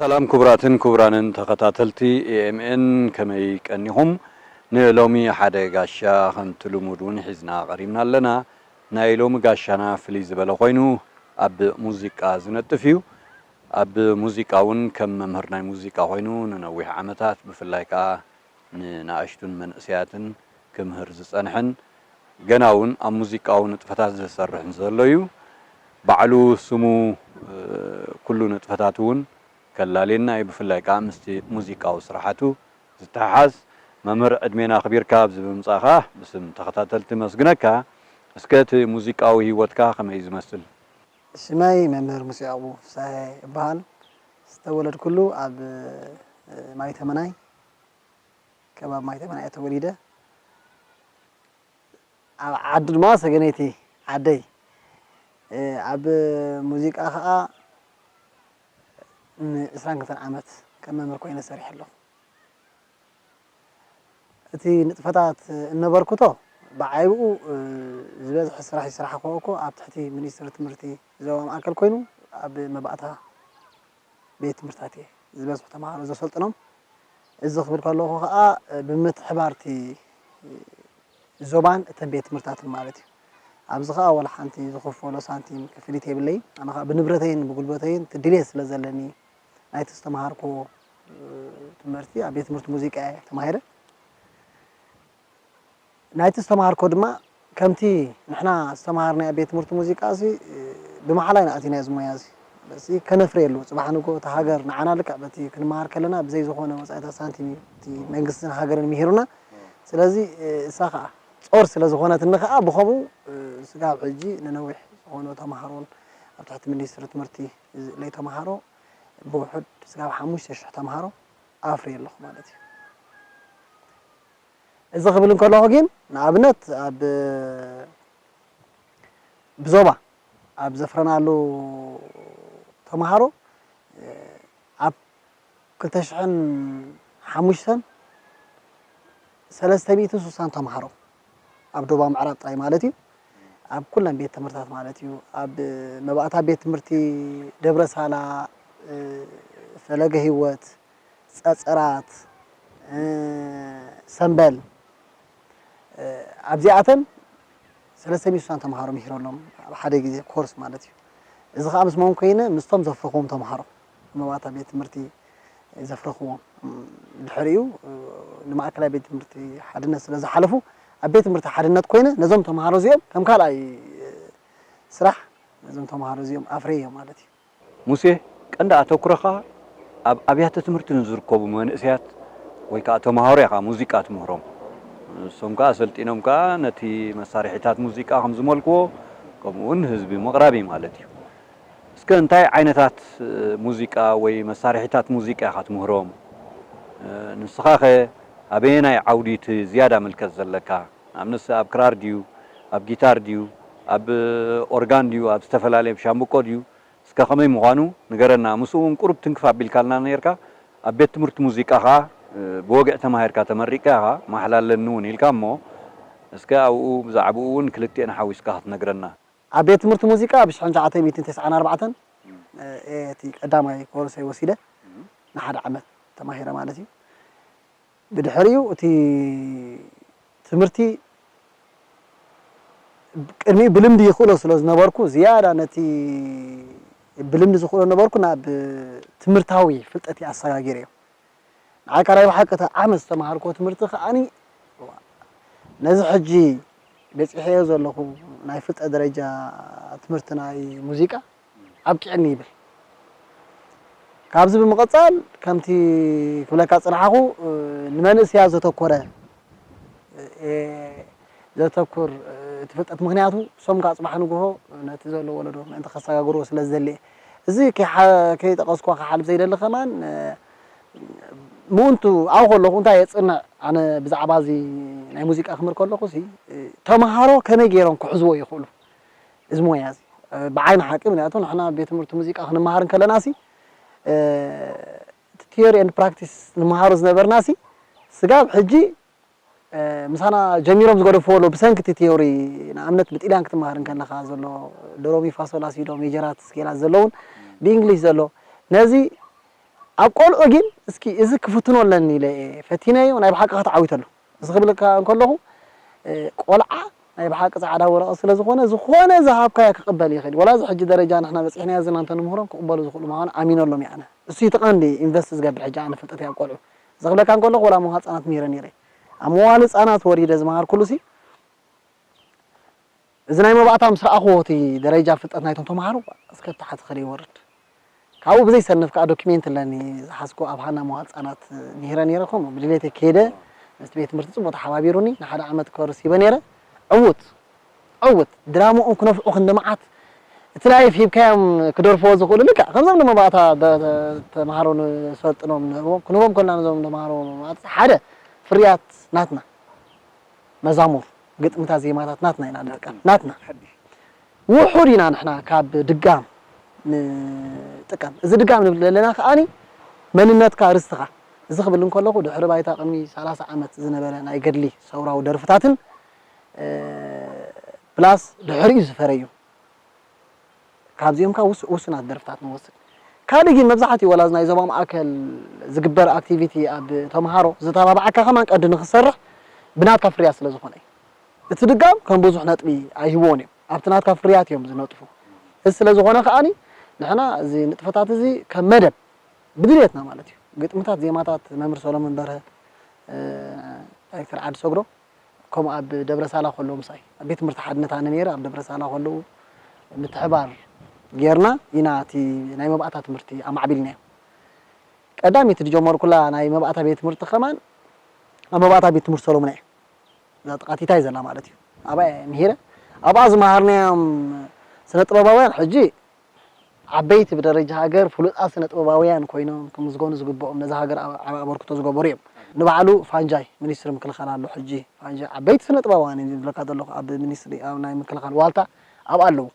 ሰላም ክቡራትን ክቡራንን ተኸታተልቲ ኤ ኤም ኤን፣ ከመይ ቀኒኹም? ንሎሚ ሓደ ጋሻ ከምቲ ልሙድ እውን ሒዝና ቀሪብና ኣለና። ናይ ሎሚ ጋሻና ፍልይ ዝበለ ኮይኑ ኣብ ሙዚቃ ዝነጥፍ እዩ። ኣብ ሙዚቃ እውን ከም መምህር ናይ ሙዚቃ ኮይኑ ንነዊሕ ዓመታት ብፍላይ ከኣ ንንኣሽቱን መንእሰያትን ክምህር ዝጸንሐን ገና እውን ኣብ ሙዚቃዊ ንጥፈታት ዝሰርሕን ዘሎ እዩ። ባዕሉ ስሙ ኩሉ ንጥፈታቱ እውን ከላልየና እዩ። ብፍላይ ከኣ ምስቲ ሙዚቃዊ ስራሓቱ ዝተሓሓዝ። መምህር ዕድሜና ኣኽቢርካ ኣብዚ ብምምጻእካ ብስም ተኸታተልቲ መስግነካ። እስከ እቲ ሙዚቃዊ ህይወትካ ከመይ እዩ ዝመስል? ሽመይ መምህር ሙሴ ያዕቆብ ፍስሃየ እበሃል። ዝተወለድኩሉ ኣብ ማይተመናይ፣ ከባቢ ማይተመናይ እየ ተወሊደ። ኣብ ዓዲ ድማ ሰገነይቲ ዓደይ። ኣብ ሙዚቃ ኸኣ ንዕስራን ክልተን ዓመት ከም መምህር ኮይነ ሰሪሐ ኣለኹ። እቲ ንጥፈታት እነበርክቶ ብዓይብኡ ዝበዝሐ ስራሕ ዝስራሕክዎ እኮ ኣብ ትሕቲ ሚኒስትሪ ትምህርቲ ዞባ ማእከል ኮይኑ ኣብ መባእታ ቤት ትምህርትታት እየ ዝበዝሑ ተምሃሮ ዘሰልጥኖም። እዚ ክብል ከለኹ ኸኣ ብምትሕብባር እቲ ዞባን እተን ቤት ትምህርትታትን ማለት እዩ። ኣብዚ ኸኣ ወላ ሓንቲ ዝኽፈሎ ሳንቲም ክፍሊት የብለይን። ኣነ ኸኣ ብንብረተይን ብጉልበተይን እቲ ድሌት ስለ ዘለኒ ናይቲ ዝተምሃርኩዎ ትምህርቲ ኣብ ቤት ትምህርቲ ሙዚቃ እየ ተማሂረ። ናይቲ ዝተምሃርኩዎ ድማ ከምቲ ንሕና ዝተምሃርናዮ ኣብ ቤት ትምህርቲ ሙዚቃ እዚ ብመሓላ ኢና ኣቲናዮ እዚ ሞያ እዚ። በዚ ከነፍርየሉ፣ ጽባሕ ንግሆ እታ ሃገር ንዓና ልክዕ በቲ ክንመሃር ከለና ብዘይ ዝኾነ ወጻኢታት ሳንቲም እዩ እቲ መንግስትን ሃገርን ምሂሩና። ስለዚ እሳ ኸኣ ጾር ስለ ዝኾነትኒ ኸኣ ብኸምኡ ስጋብ ሕጂ ንነዊሕ ዝኾኑ ተምሃሮን ኣብ ትሕቲ ሚኒስትሪ ትምህርቲ ለይተምሃሮ ብውሑድ ስጋብ ሓሙሽተ ሽሕ ተምሃሮ ኣፍርየ ኣለኹ ማለት እዩ። እዚ ክብል እንከለኹ ግን ንኣብነት ኣብ ብዞባ ኣብ ዘፍረናሉ ተምሃሮ ኣብ ክልተ ሽሕን ሓሙሽተን ሰለስተ ሚእትን ስሳን ተምሃሮ ኣብ ዶባ ምዕራብ ጥራይ ማለት እዩ። ኣብ ኩለን ቤት ትምህርታት ማለት እዩ። ኣብ መባእታ ቤት ትምህርቲ ደብረ ሳላ፣ ፈለገ ህይወት፣ ጸጸራት፣ ሰምበል ኣብዚኣተን ሰለስተ ሚእቲ ስሳን ተምሃሮ ምሂረሎም ኣብ ሓደ ግዜ ኮርስ ማለት እዩ። እዚ ኸዓ ምስ መን ኮይነ? ምስቶም ዘፍረኽዎም ተምሃሮ መባእታ ቤት ትምህርቲ ዘፍረኽዎም። ድሕሪኡ ንማእከላይ ቤት ትምህርቲ ሓድነት ስለ ዝሓለፉ ኣብ ቤት ትምህርቲ ሓድነት ኮይነ ነዞም ተምሃሮ እዚኦም ከም ካልኣይ ስራሕ ነዞም ተምሃሮ እዚኦም ኣፍረዮም ማለት እዩ። ሙሴ፣ ቀንዲ ኣተኩሮኻ ኣብ ኣብያተ ትምህርቲ ንዝርከቡ መንእሰያት ወይ ከኣ ተምሃሮ ኢኻ ሙዚቃ ትምህሮም። ንሶም ከኣ ኣሰልጢኖም ከኣ ነቲ መሳርሒታት ሙዚቃ ከም ዝመልክዎ፣ ከምኡ እውን ንህዝቢ ምቕራብ እዩ ማለት እዩ። እስከ እንታይ ዓይነታት ሙዚቃ ወይ መሳርሒታት ሙዚቃ ኢኻ ትምህሮም? ንስኻኸ ኣበየናይ ዓውዲ እቲ ዝያዳ ምልከት ዘለካ? ንኣብነት ኣብ ክራር ድዩ? ኣብ ጊታር ድዩ? ኣብ ኦርጋን ድዩ? ኣብ ዝተፈላለየ ሻምብቆ ድዩ? እስከ ከመይ ምዃኑ ንገረና። ምስኡ እውን ቁሩብ ትንክፍ ኣቢልካልና ነይርካ። ኣብ ቤት ትምህርቲ ሙዚቃ ኸኣ ብወግዒ ተማሂርካ ተመሪቕካ ኢኻ፣ ማሕላ ኣለኒ እውን ኢልካ እሞ፣ እስከ ኣብኡ ብዛዕባኡ እውን ክልቲኤን ሓዊስካ ክትነግረና። ኣብ ቤት ትምህርቲ ሙዚቃ ብ ሽሕን ትሽዓተ ሚእትን ተስዓን ኣርባዕተን እየ እቲ ቀዳማይ ኮርሰይ ወሲደ፣ ንሓደ ዓመት ተማሂረ ማለት እዩ። ብድሕሪኡ እቲ ትምህርቲ ቅድሚኡ ብልምዲ ይኽእሎ ስለ ዝነበርኩ፣ ዝያዳ ነቲ ብልምዲ ዝኽእሎ ነበርኩ ናብ ትምህርታዊ ፍልጠት ኣሰጋጊረዮ። ንዓይ ካልኣይ ብሓቂ እቲ ዓመት ዝተምሃርክዎ ትምህርቲ ከኣኒ ነዚ ሕጂ በጺሐዮ ዘለኹ ናይ ፍልጠት ደረጃ ትምህርቲ ናይ ሙዚቃ ኣብቂዕኒ ይብል። ካብዚ ብምቕጻል ከምቲ ክብለካ ዝጸናሕኩ ንመንእሰያት ዘተኮረ እየ ዘተኩር እቲ ፍልጠት። ምኽንያቱ እሶም ከዓ ጽባሕ ንግሆ ነቲ ዘሎ ወለዶ ምእንቲ ከሰጋግርዎ ስለ ዝደሊ እየ። እዚ ከይሓ-፣ ከይጠቐስኩዋ ክሓልፍ ዘይደሊ ከማን ምእንቱ ኣብኡ ከለኹ እንታይ የጽንዕ ኣነ ብዛዕባ እዚ ናይ ሙዚቃ ክምህር ከለኹ ሲ ተምሃሮ ከመይ ገይሮም ክሕዝዎ ይኽእሉ እዚ ሞያ እዚ ብዓይኒ ሓቂ። ምክንያቱ ንሕና ቤት ትምህርቲ ሙዚቃ ክንመሃር እንከለና ሲ እቲ ቲዮሪ ኤንድ ፕራክቲስ ንመሃሮ ዝነበርና ሲ ስጋብ ሕጂ ምሳና ጀሚሮም ዝገደፍዎ ኣሎ ብሰንኪ እቲ ቲዮሪ። ንኣብነት ብጥልያን ክትመሃር እንከለኻ ዘሎ ዶሮሚፋሶላሲዶ ሜጀራት ስኬላት ዘለውን ብእንግሊሽ ዘሎ ነዚ ኣብ ቆልዑ ግን እስኪ እዚ ክፍትኖ ኣለኒ ኢለ እየ ፈቲነዮ፣ ናይ ብሓቂ ከተዓዊተሉ። እዚ ክብለካ እንከለኹ፣ እ፣ ቆልዓ ናይ ብሓቂ ጻዕዳ ወረቐት ስለ ዝኾነ፣ ዝኾነ ዝሃብካዮ ክቕበል ይኽእል። ወላ እዚ ሕጂ ደረጃ ንሕና በጺሕናዮ ዘለና እንተንምህሮም ክቕበሉ ዝኽእሉ ምዃኑ ኣሚነሎም እየ ኣነ። እሱ እዩ እቲ ቀንዲ ኢንቨስት ዝገብር ሕጂ ኣነ ፍልጠት ኣብ ቆልዑ። እዚ ክብለካ እንከለኹ ወላ መዋሊ ህጻናት ምሂረ ነይረ። ኣብ መዋሊ ህጻናት ወሪደ ዝመሃርኩሉሲ፣ እዚ ናይ መባእታ ምስ ረኣኽዎ እቲ ደረጃ ፍልጠት ናይቶም ተምሃሮ እስከ ታሕቲ ክደ ይወርድ። ካብኡ ብዘይሰንፍ ከኣ ዶክሜንት ኣለኒ ዝሓዝኩ ኣብ ሃና መዋል ህጻናት ምሂረ ነይረ። ከምኡ ብድሌተይ ከይደ ምስቲ ቤት ትምህርቲ ጽቡቕ ተሓባቢሩኒ ንሓደ ዓመት ኮርስ ሂበ ነይረ። ዕዉት፣ ዕዉት ድራማኦም ክነፍዑ ክንዲ መዓት እቲ ላይፍ ሂብካዮም ክደርፍዎ ዝኽእሉ ልክዕ ከምዞም ንመባእታ ደ-፣ ደ-፣ ተምሃሮ ንሰልጥኖም ንህቦም፣ ክንህቦም ከለና ነዞም ተምሃሮ መባእታ ሓደ ፍርያት ናትና። መዛሙር፣ ግጥምታት፣ ዜማታት ናትና ኢና ንጥቀም። ናትና። ውሑድ ኢና ንሕና ካብ ድጋም ንጥቀም። እዚ ድጋም ንብል ዘለና ከኣኒ መንነትካ፣ ርስትኻ። እዚ ክብል እንከለኹ ድሕሪ ባይታ ቅድሚ ሰላሳ ዓመት ዝነበረ ናይ ገድሊ ሰውራዊ ደርፍታትን፣ እ፣ ፕላስ ድሕሪኡ ዝፈረዩ ካብዚኦም ከኣ ውስ-፣ ውሱናት ደርፍታት ንወስድ። ካልእ ግን መብዛሕትኡ ወላ ናይ ዞባ ማእከል ዝግበር ኣክቲቪቲ ኣብ ተምሃሮ ዝተባብዓካ ከማን ቀዲ ንኽሰርሕ ብናትካ ፍርያት ስለ ዝኾነ እዩ። እቲ ድጋም ከም ብዙሕ ነጥቢ ኣይህብዎን እዮም። ኣብቲ ናትካ ፍርያት እዮም ዝነጥፉ። እዚ ስለ ዝኾነ ከኣኒ ንሕና እዚ ንጥፈታት እዚ ከም መደብ ብድሌትና ማለት እዩ። ግጥምታት፣ ዜማታት መምህር ሰሎሞን በርሀ፣ እ፣ ዳይሬክተር ዓዲ ሰግሮ ከምኡ ኣብ ደብረ ሳላ ከለዉ ምሳይ ኣብ ቤት ትምህርቲ ሓድነት ኣነ ነይረ። ኣብ ደብረ ሳላ ከለዉ ምትሕባር ጌርና ኢና እቲ ናይ መባእታ ትምህርቲ ኣማዕቢልናዮ። ቀዳመይቲ ዝጀመርኩላ ናይ መባእታ ቤት ትምህርቲ ከማን ኣብ መባእታ ቤት ትምህርቲ ሰሎሙና እያ። እዛ ጥቓቲታይ ዘላ ማለት እዩ። ኣብኣ እየ ምሂረ። ኣብኣ ዝመሃርናዮም ስነ ጥበባውያን ሕጂ ዓበይቲ ብደረጃ ሃገር ፍሉጣት ስነ ጥበባውያን ኮይኖም ክምስገኑ ዝግብኦም ነዛ ሃገር ዓብ-፣ ዓቢ ኣበርክቶ ዝገበሩ እዮም። ንባዕሉ ፋንጃይ ሚኒስትሪ ምክልኻል ኣሎ። ሕጂ ፋንጃይ ዓበይቲ ስነ ጥበባውያን እዮም ዝብለካ ዘለኹ ኣብ ሚኒስትሪ ኣብ ናይ ምክልኻል ዋልታ ኣብኣ ኣለዉ።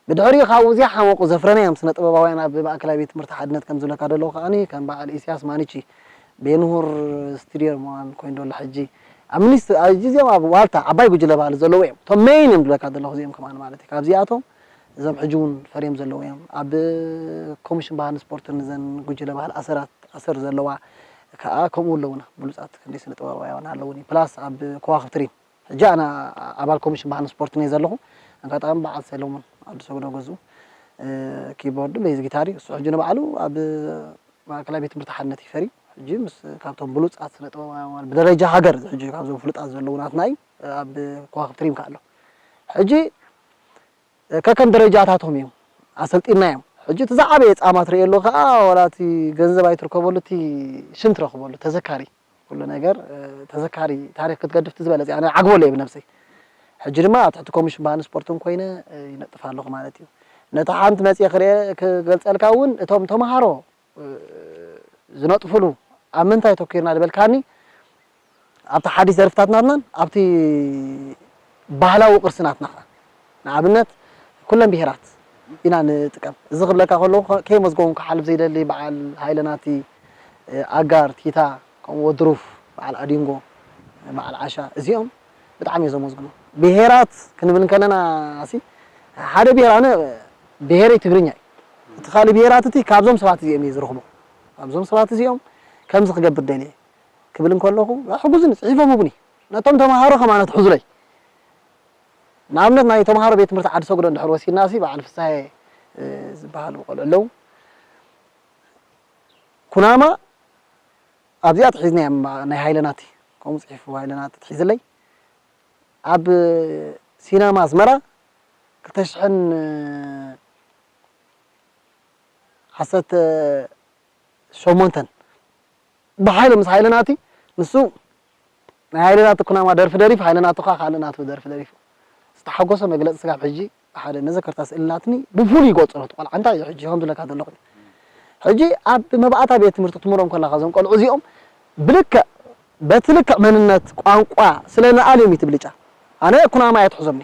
ብድሕሪኡ ካብኡ ዝሓመቑ ዘፍረናዮም ስነ ጥበባውያን ኣብ ማእከላይ ቤት ትምህርቲ ሓድነት ከም ዝብለካ ዘለኹ ከኣኒ ከም በዓል ኢሳያስ ማኒቺ፣ ቤንሁር ስቱድዮ ምዃን ኮይኑ ዘሎ ሕጂ ኣብ ሚኒስትሪ ኣብ እዚኦም ኣብ ዋልታ ዓባይ ጉጅለ ባህሊ ዘለዉ እዮም። እቶም ሜይን እዮም ዝብለካ ዘለኹ እዚኦም ከማን ማለት እዩ። ካብዚኣቶም እዞም ሕጂ እውን ፈርዮም ዘለዉ እዮም። ኣብ ኮሚሽን ባህልን ስፖርትን እዘን ጉጅለ ባህሊ ኣሰራት ኣሰር ዘለዋ ከኣ ከምኡ ኣለዉና። ብሉጻት ክንደይ ስነ ጥበባውያን ኣለዉኒ። ፕላስ ኣብ ከዋኽብቲ ሪም ሕጂ ኣነ ኣባል ኮሚሽን ባህልን ስፖርትን እየ ዘለኹ። ኣጋጣሚ በዓል ሰለሙን ዓዲ ሰጉዶ ገዝኡ፣ እ፣ ኪቦርድ፣ ቤዝ ጊታር እዩ። እሱ ሕጂ ንባዕሉ ኣብ ማእከላይ ቤት ትምህርቲ ሓድነት እዩ ፈርዩ። ሕጂ ምስ ካብቶም ብሉጻት ስነ ጥበባውያን ብደረጃ ሃገር ሕጂ ካብዞም ፍሉጣት ዘለዉ ናትና እዩ። ኣብ ከዋኽብቲ ሪም ከኣ ኣሎ። ሕጂ ከከም ደረጃታቶም እዮም ኣሰልጢናዮም። ሕጂ እቲ ዝዓበየ ጻማ ትርእየሉ ከኣ ዋላ እቲ ገንዘብ ኣይትርከበሉ፣ እቲ ሽም ትረኽበሉ፣ ተዘካሪ ኩሉ ነገር፣ እ፣ ተዘካሪ ታሪኽ ክትገድፍ እቲ ዝበለጸ ኣነ ዓግበሉ እየ ብነብሰይ። ሕጂ ድማ ኣብ ትሕቲ ኮሚሽን ባህልን ስፖርትን ኮይነ፣ እ፣ ይነጥፍ ኣለኹ ማለት እዩ። ነታ ሓንቲ መጽየ ክርእየ ክገልጸልካ እውን እቶም ተምሃሮ፣ እ፣ ዝነጥፍሉ ኣብ ምንታይ ተኪርና ዝበልካኒ ኣብቲ ሓዲስ ደርፍታት ናትናን ኣብቲ ባህላዊ ቅርሲ ናትና ኸዓ ንኣብነት ኩለን ብሄራት ኢና ንጥቀም። እዚ ክብለካ ከለኹ ከ-፣ ከይመዝገቡን ክሓልፍ ዘይደሊ በዓል ሃይለናቲ፣ እ፣ ኣጋር፣ ቲታ፣ ከምኡ ወድሩፍ፣ በዓል ኣዲንጎ፣ በዓል ዓሻ እዚኦም ብጣዕሚ እዮም ዘመዝግቡ። ብሄራት ክንብል እንከለና ሲ ሓደ ብሄር ኣነ ብሄረይ ትግርኛ እዩ። እቲ ካልእ ብሄራት እቲ ካብዞም ሰባት እዚኦም እየ ዝረኽቦ። ካብዞም ሰባት እዚኦም ከምዚ ክገብር ደልየ ክብል እንከለኹ ሕጉዝኒ፣ ጽሒፎም ህቡኒ። ነቶም ተምሃሮ ከማን ኣትሕዙለይ። ንኣብነት ናይ ተምሃሮ ቤት ትምህርቲ ዓዲ ሰጉዶ እንድሕር ወሲድና ሲ በዓል ፍሳሄ፣ እ፣ ዝበሃሉ ቆልዑ ኣለዉ። ኩናማ ኣብዚኣ ትሒዝናያ እማ ናይ ሃይለናቲ፣ ከምኡ ጽሒፉ ሃይለናቲ ትሒዝለይ። ኣብ ሲነማ ኣስመራ ክልተ ሽሕን ዓሰርተ ሸሞንተን ብሓይሉ ምስ ሃይለናቲ፣ ንሱ ናይ ሃይለናቲ ኩናማ ደርፊ ደሪፉ፣ ሃይለናቲ ኸዓ ካልእ ናቱ ደርፊ ደሪፉ። ዝተሓጎሰ መግለጺ ስጋብ ሕጂ ሓደ መዘከርታ ስእሊ ናትኒ ብፍሉይ ይገልጾ ኣለኹ። ቆልዓ እንታይ እዩ ሕጂ ከም ዝብለካ ዘለኹ። ሕጂ ኣብ መባእታ ቤት ትምህርቲ ክትምህሮም ከለኻ እዞም ቆልዑ እዚኦም ብልክዕ፣ በቲ ልክዕ መንነት፣ ቋንቋ ስለ ንኣልዮም እዩ እቲ ብልጫ። ኣነ ኩናማ እየ ትሕዞምኒ።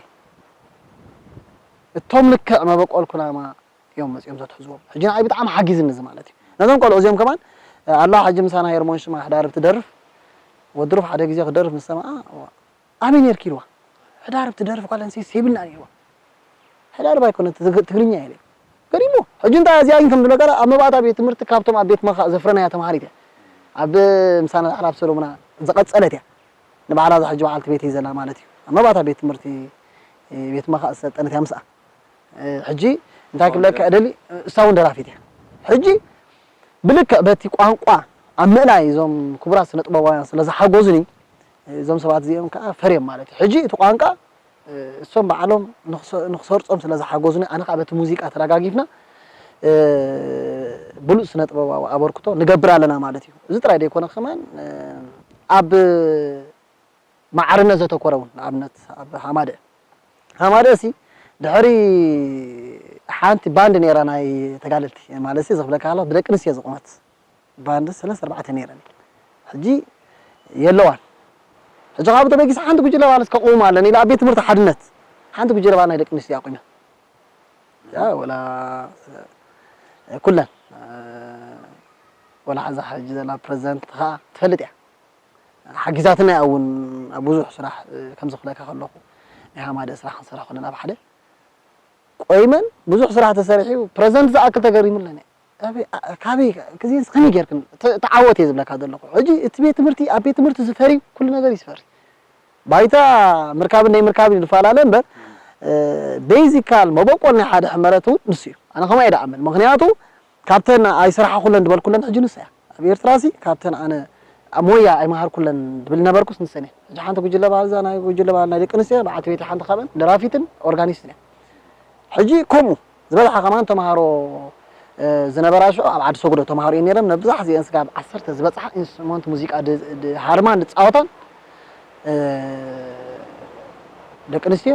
እቶም ልክዕ መበቆል ኩናማ እዮም መጺኦም ዘትሕዝዎም። ሕጂ ንዓይ ብጣዕሚ ሓጊዝኒ እዚ ማለት እዩ። ነዞም ቆልዑ እዚኦም ከማን፣ እ፣ ኣላ ሕጂ ምሳና ሄርሞን ሽማ ሕዳርብ ትደርፍ፣ ወዲ ሩፍ ሓደ ግዜ ክደርፍ ምስ ሰምዓ፣ "ኣበይ ኔርኪ?" ኢልዋ። "ሕዳርብ ትደርፍ ጓል ኣንስተይቲ የብልናን" ኢልዋ። ሕዳርብ ኣይኮነ፣ ትግ-፣ ትግርኛ ኢለ። ገሪሙ። ሕጂ እንታይ እዚኣ ግን ከም ዝብለካ ኣብ መባእታ ቤት ትምህርቲ ካብቶም ኣብ ቤት መኻእ ዘፍረናያ ተምሃሪት እያ። ኣብ ምሳና ዳሕራ ኣብ ሰሎሙና ዝቐጸለት እያ። ንባዕላ እዛ ሕጂ በዓልቲ ቤት እዩ ዘላ ማለት እዩ። ኣብ መባእታ ቤት ትምህርቲ ቤት መኻእ ዝሰልጠነት እያ ምስኣ። ሕጂ እንታይ ክብለካ እደሊ፣ እሳ እውን ደራፊት እያ። ሕጂ ብልክዕ በቲ ቋንቋ ኣብ ምእላይ እዞም ክቡራት ስነ ጥበባውያን ስለ ዝሓገዙኒ እዞም ሰባት እዚኦም ከዓ ፈርዮም ማለት እዩ። ሕጂ እቲ ቋንቋ እሶም ባዕሎም ንክሰርጾም ስለ ዝሓገዙኒ ኣነ ከዓ በቲ ሙዚቃ ተረጋጊፍና ብሉፅ ስነ ጥበባዊ ኣበርክቶ ንገብር ኣለና ማለት እዩ። እዚ ጥራይ ዘይኮነ ከማን ኣብ ማዕርነት ዘተኮረ እውን ንኣብነት ኣብ ሃማደ ሃማደ ሲ ድሕሪ ሓንቲ ባንድ ነይራ ናይ ተጋደልቲ ማለት ሲ ዝኽብለካ ከለኹ ብደቂ ኣንስትዮ ዝቆመት ባንድ ሰለስተ ኣርባዕተ ነይረን። ሕጂ የለዋን። ሕጂ ካብ ተበጊሳ ሓንቲ ጉጅለ ባል እስከ ቁም ኣለን ኢለ ኣብ ቤት ትምህርቲ ሓድነት ሓንቲ ጉጅለ ባል ናይ ደቂ ኣንስትዮ ኣቁመ። ያ ወላ ኩለን ወላ ሓዛ ሕጂ ዘላ ፕሬዝዳንት ከዓ ትፈልጥ እያ። ሓጊዛትና እያ እውን ኣብ ብዙሕ ስራሕ ከም ዝኽለካ ከለኹ ናይ ሃማደ ስራሕ ክንሰርሕ ከለና ኣብ ሓደ ቆይመን ብዙሕ ስራሕ ተሰሪሑ ፕሬዝዳንት ዝኣክል ተገሪሙለን እየ። ኣበይ- ኣ- ካበይ ክዚንስ ከመይ ጌርክን ተ- ተዓወት እየ ዝብለካ ዘለኹ። ሕጂ እቲ ቤት ትምህርቲ ኣብ ቤት ትምህርቲ ዝፈሪ ኩሉ ነገር እዩ ዝፈሪ። ባይታ ምርካብን ናይ ምርካብን ይፈላለ እምበር ቤዚካል መበቆል ናይ ሓደ ሕመረት እውን ንሱ እዩ። ኣነ ከምኡ እየ ደኣምን። ምክንያቱ ካብተን ኣይሰራሓ ኩለን ዝበልኩለን ሕጂ ንሳ እያ። ኣብ ኤርትራ ሲ ካብተን ኣነ ኣብ ሞያ ኣይመሃርኩለን ድብል ነበርኩስ ንሰን እየ። ሕጂ ሓንቲ ጉጅለ ባህል እዛ ናይ ጉጅለ ባህል ናይ ደቂ ኣንስትዮ በዓልቲ ቤት ሓንቲ ካብአን ደራፊትን ኦርጋኒስትን እያ። ሕጂ ከምኡ ዝበዝሓ ከማን ተምሃሮ ዝነበራ ሽዑ ኣብ ዓዲ ሰጉዶ ተምሃሮ እየን ነይረን። መብዛሕ እዚአን ስጋብ ዓሰርተ ዝበፅሓ ኢንስትሩመንት ሙዚቃ ሃርማን ዝፃወታን ደቂ ኣንስትዮ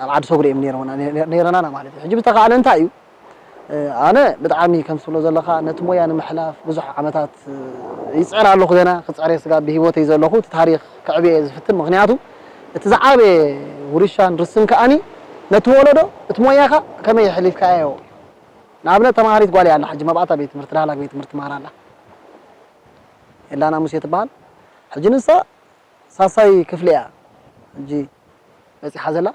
ኣብ ዓዲ ሰጉዶ እዮም ነይረና ማለት እዩ። ሕጂ ብዝተኻእለ እንታይ እዩ ኣነ ብጣዕሚ ከም ትብሎ ዘለኻ ነቲ ሞያ ንምሕላፍ ብዙሕ ዓመታት ይፅዕር ኣለኹ። ገና ክፅዕር እየ ስጋብ ብሂወተይ ዘለኹ እቲ ታሪኽ ክዕብየ እየ ዝፍትን። ምኽንያቱ እቲ ዝዓበየ ውርሻን ርስን ከኣኒ ነቲ ወለዶ እቲ ሞያኻ ከመይ የሕሊፍካዮ። ንኣብነት ተማሃሪት ጓል እያ ኣላ ሕጂ መብኣታ ቤት ትምህርቲ ዳህላክ ቤት ትምህርቲ ትመሃር ኣላ። ኤላና ሙሴ ትበሃል። ሕጂ ንሳ ሳሳይ ክፍሊ እያ ሕጂ በፂሓ ዘላ።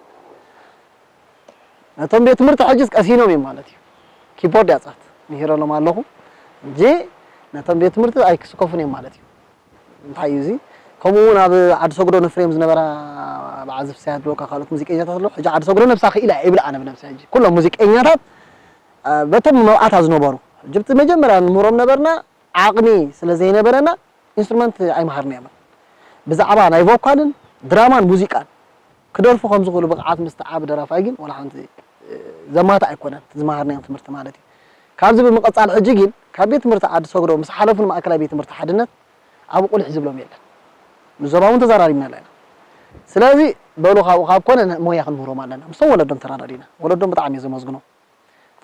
ነቶም ቤት ትምህርቲ ሕጅስ ቀሲኖም እዮም ማለት እዩ። ኪቦርድ ያጻት ምሂረሎም ኣለኹ እንጂ ነቶም ቤት ትምህርቲ ኣይክስከፉን እዮም ማለት እዩ። እንታይ እዩ እዚ? ከምኡ እውን ኣብ ዓዲ ሰግዶ ነፍርዮም ዝነበራ ብዓዝፍ ሳያት ብሎካ ካልኦት ሙዚቀኛታት ኣለዉ። ሕጂ ዓዲ ሰግዶ ነብሳ ክኢላ እየ ይብል ኣነ ብነብሲ። ሕጂ ኩሎም ሙዚቀኛታት በቶም መብኣታ ዝነበሩ ሕጂ እቲ መጀመርያ ንምህሮም ነበርና። ዓቕሚ ስለ ዘይነበረና ኢንስትሩመንት ኣይመሃርናዮምን። ብዛዕባ ናይ ቮካልን ድራማን ሙዚቃን ክደርፉ ከም ዝኽእሉ ብቕዓት ምስትዓብ ደራፋይ ግን ዋላ ሓንቲ ዘማታ ኣይኮነን ዝመሃርናዮም ትምህርቲ ማለት እዩ። ካብዚ ብምቕጻል ሕጂ ግን ካብ ቤት ትምህርቲ ዓዲ ሰግዶ ምስ ሓለፉ ንማእከላይ ቤት ትምህርቲ ሓድነት ኣብ ቁልሕ ዝብሎም የለን። ምስ ዞባ እውን ተዘራሪብናላ ኢና። ስለዚ በሉ ካብኡ ካብ ኮነ ሞያ ክንምህሮም ኣለና። ምስቶም ወለዶም ተራዳዲና ወለዶም ብጣዕሚ እየ ዘመስግኖም።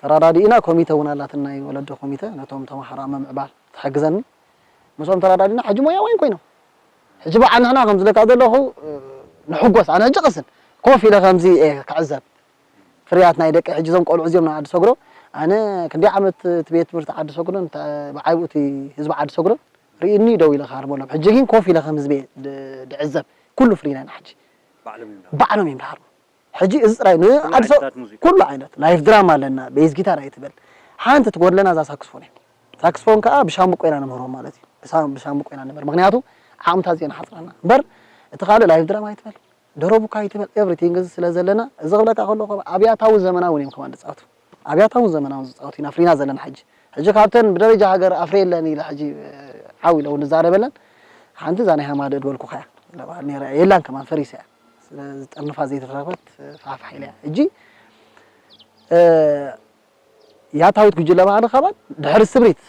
ተራዳዲእና ኮሚተ እውን ኣላትና ናይ ወለዶ ኮሚተ ነቶም ተምሃሮ ኣብ ምምዕባል ትሕግዘኒ። ምስኦም ተራዳዲእና ሕጂ ሞያውያን ኮይኖም ሕጂ በዓል ንሕና ከም ዝለካ ዘለኹ ንሕጎስ። ኣነ ሕጂ ቅስን ኮፍ ኢለ ከምዚ እየ ክዕዘብ ፍርያት ናይ ደቂ ሕጂ እዞም ቆልዑ እዚኦም ንዓዲ ሰግሮ ኣነ ክንደይ ዓመት እቲ ቤት ትምህርቲ ዓዲ ሰግሮን ብዓይቡ እቲ ህዝቢ ዓዲ ሰግሮን ርእዩኒ ደው ኢለ ክሃርመሎም። ሕጂ ግን ኮፍ ኢለ ከም ህዝቢ እየ ድዕዘብ። ኩሉ ፍሪ ናይና ሕጂ ባዕሎም እዮም ድሃርሙ። ሕጂ እዚ ጥራይ ንዓዲ ሰብ ኩሉ ዓይነት ላይፍ ድራማ ኣለና። ቤዝ ጊታር ኣይትበል ሓንቲ ትጎድለና እዛ ሳክስፎን እያ። ሳክስፎን ከዓ ብሻምብቆ ኢና ንምህሮም ማለት እዩ። ብሻምብቆ ኢና ንምህር ምክንያቱ ዓቕምታት እዚአን ሓፅረና እምበር እቲ ካልእ ላይፍ ድራማ ኣይትበል ደረቡካ ኣይትበል ኤቭሪቲንግ እዚ ስለ ዘለና እዚ ክብለካ ከለኹ ኣብያታዊ ዘመናዊ እዮም ከማን ዝፃወቱ። ኣብያታዊ ዘመናዊ ዝፃወቱ ኢና ፍሪና ዘለና ሕጂ። ሕጂ ካብተን ብደረጃ ሃገር ኣፍረ የለን ኢለ ሕጂ ዓው ኢለ እውን ዝዛረበለን ሓንቲ እዛ ናይ ሃማደ ድበልኩኻ እያ። ለባህል ነይራ እያ የላን ከማን ፈሪሳ እያ። ስለዚ ጠርንፋ ዘይተረፈት ፋሕፋሕ ኢላ እያ። ሕጂ ያታዊት ጉጅለ ባህሊ ከማን ድሕሪ ስምሪት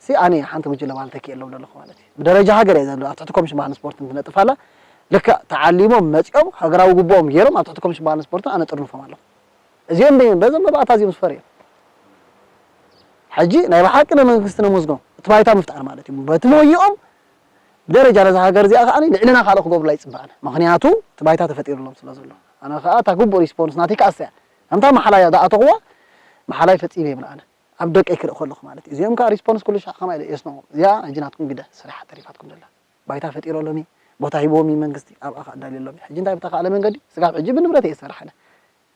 ሲ ኣነ ሓንቲ ጉጅለ ባህሊ ተኪኤሎም ዘለኹ ማለት እዩ። ብደረጃ ሃገር እየ ዘሎ ኣብ ትሕቲ ኮሚሽን ባህልን ስፖርትን ትነጥፍ ኣላ። ልክዕ ተዓሊሞም መፂኦም ሃገራዊ ግቡኦም ገይሮም ኣብ ትሕቲ ኮሚሽን ባህልን ስፖርትን ኣነ ጥርንፎም ኣለኹ። እዚኦም በይም በዞም መባእታ እዚኦም ዝፈር እዮም። ሕጂ ናይ ብሓቂ ንመንግስቲ ነመስግኖ እቲ ባይታ ምፍጣር ማለት እዩ። በቲ ሞይኦም ብደረጃ ነዛ ሃገር እዚኣ ከዓ ልዕልና ካልእ ክገብሩላ ይፅበኣና። ምክንያቱ እቲ ባይታ ተፈጢሩሎም ስለ ዘሎ ኣነ ከዓ እታ ግቡእ ሪስፖንስ ናተይ ክኣሰያ ከምታ መሓላያ ዝኣተኽዋ መሓላይ ፈፂመ ይብል ኣነ ኣብ ደቀይ ክርኢ ከለኹ ማለት እዩ። እዚኦም ከዓ ሪስፖንስ ኩሉ ሻዕ ከማ ኢለ የስንቖም እዚኣ ሕጂ ናትኩም ግደ ስራሕ ተሪፋትኩም ዘላ ባይታ ፈጢሮሎም እዩ። ቦታ ሂብዎም እዩ መንግስቲ ኣብኣ ከዓ ኣዳልየሎም እዩ። ሕጂ እንታይ ብተኻእለ መንገዲ ስጋብ ሕጂ ብንብረት እየ ዝሰርሕ ኣነ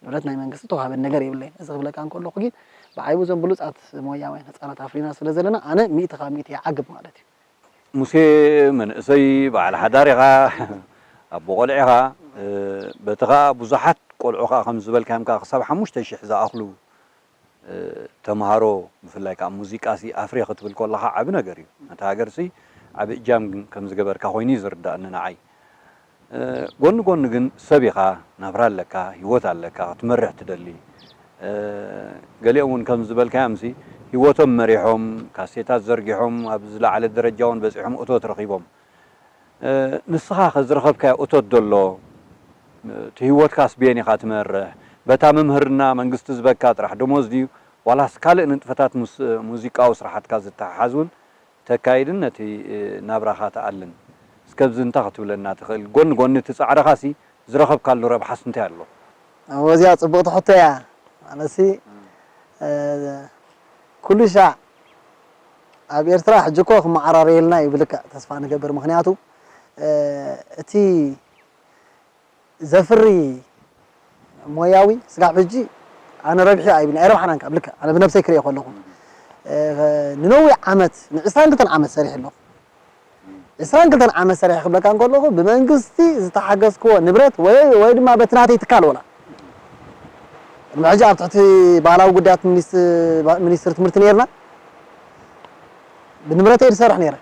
ንብረት ናይ መንግስቲ ተዋህበን ነገር የብለይን። እዚ ክብለካ እንከለኹ ግን ብዓይቡ እዞም ብሉጻት ሞያውያን ህጻናት ኣፍሪና ስለ ዘለና ኣነ ሚእቲ ካብ ሚእቲ ይዓግብ ማለት እዩ። ሙሴ መንእሰይ በዓል ሓዳር ኢኻ ኣቦ ቆልዕ ኢኻ በቲ ኸዓ ብዙሓት ቆልዑ ኸዓ ከም ዝበልካዮም ከዓ ክሳብ ሓሙሽተ ሺሕ ዝኣኽሉ ተምሃሮ ብፍላይ ከዓ ሙዚቃ ሲ ኣፍርየ ክትብል ከለኻ ዓቢ ነገር እዩ ነታ ሃገር ሲ ዓቢ እጃም ከም ዝገበርካ ኮይኑ እዩ ዝርዳእኒ ንዓይ ጎኒ ጎኒ ግን ሰብ ኢኻ ናብራ ኣለካ ሂወት ኣለካ ክትመርሕ ትደሊ ገሊኦም እውን ከም ዝበልካዮም ሲ ሂወቶም መሪሖም ካሴታት ዘርጊሖም ኣብ ዝለዓለ ደረጃ እውን በፂሖም እቶት ረኺቦም ንስኻ ከ ዝረኸብካዮ እቶት ዶ ኣሎ እቲ ሂወትካስ ብየን ኢኻ ትመርሕ በታ ምምህርና መንግስቲ ዝበካ ጥራሕ ደሞዝ ድዩ ዋላስ ካልእ ንጥፈታት ሙዚቃዊ ስራሓትካ ዝተሓሓዝ እውን ተካይድን ነቲ ናብራኻ ትኣልን እስከ ብዚ እንታይ ክትብለና ትኽእል ጎኒ ጎኒ እቲ ፃዕርኻሲ ዝረኸብካሉ ረብሓስ እንታይ ኣሎ እወዚኣ ፅቡቕቲ ሕቶ እያ ማለትሲ ኩሉ ሻዕ ኣብ ኤርትራ ሕጂ እኮ ክመዓራረየልና እዩ ብልክዕ ተስፋ ንገብር ምክንያቱ እቲ ዘፍሪ ሞያዊ ስጋብ ሕጂ ኣነ ረብሒ ኣይብኒ ኣይረብሓናን ካብ ልክዕ ኣነ ብነብሰይ ክሪኦ ከለኹ ንነዊሕ ዓመት ን22 ዓመት ሰሪሕ ኣለኹ 22 ዓመት ሰሪሕ ክብለካ እንከለኹ ብመንግስቲ ዝተሓገዝክዎ ንብረት ወይ ወይ ድማ በቲ ናተይ ትካል ወላ ቅድሚ ሕጂ ኣብ ትሕቲ ባህላዊ ጉዳያት ሚኒስትሪ ትምህርቲ ነርና ብንብረተይ ዝሰርሕ ነረ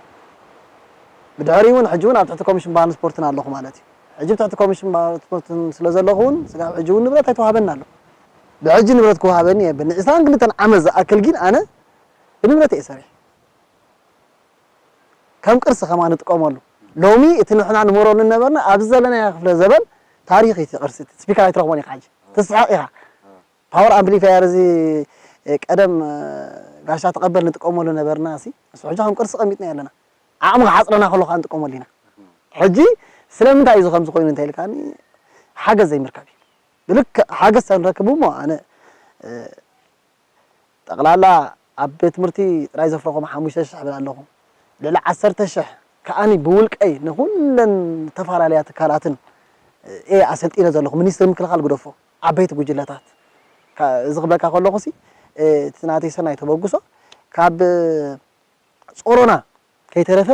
ብድሕሪ እውን ሕጂ እውን ኣብ ትሕቲ ኮሚሽን ባህልን ስፖርትን ኣለኹ ማለት እዩ ሕጂ ትሕቲ ኮሚሽን ባህልን ስፖርትን ስለ ዘለኹ እውን ስጋብ ሕጂ እውን ንብረት ኣይተዋህበኒ ኣሎ ብሕጂ ንብረት ክወሃበኒ የብኒ ዕስራን ክልተን ዓመት ዝኣክል ግን ኣነ ብንብረት እየ ሰሪሕ ከም ቅርሲ ከማ ንጥቀመሉ ሎሚ እቲ ንሕና ንመረሉ ነበርና ኣብዚ ዘለናዮ ክፍለ ዘበን ታሪኽ እቲ ቅርሲ እቲ ስፒከር ኣይትረኽቦን ኢኻ ሕጂ ትስሓቕ ኢኻ ፓወር ኣምፕሊፋየር እዚ ቀደም ጋሻ ተቐበል ንጥቀመሉ ነበርና ሲ ንሱ ሕጂ ከም ቅርሲ ቀሚጥና ኣለና ዓቕሚ ክሓፅረና ከሎ ከዓ ንጥቀመሉ ኢና ሕጂ ስለምንታይ እዩ ከምዚ ኮይኑ እንታይ ኢልካኒ ሓገዝ ዘይምርካብ እዩ ብልክዕ ሓገዝ ተንረክብ እሞ ኣነ ጠቕላላ ኣብ ቤት ትምህርቲ ጥራይ ዘፍረኹም ሓሙሽተ ሽሕ ብል ኣለኹ ልዕሊ ዓሰርተ ሽሕ ከዓኒ ብውልቀይ ንኩለን ዝተፈላለያ ትካላትን እየ ኣሰልጢነ ዘለኹ ሚኒስትሪ ምክልኻል ግደፎ ዓበይቲ ጉጅለታት እዚ ክብለካ ከለኹ ሲ እቲ ናተይ ሰናይ ተበግሶ ካብ ጾሮና ከይተረፈ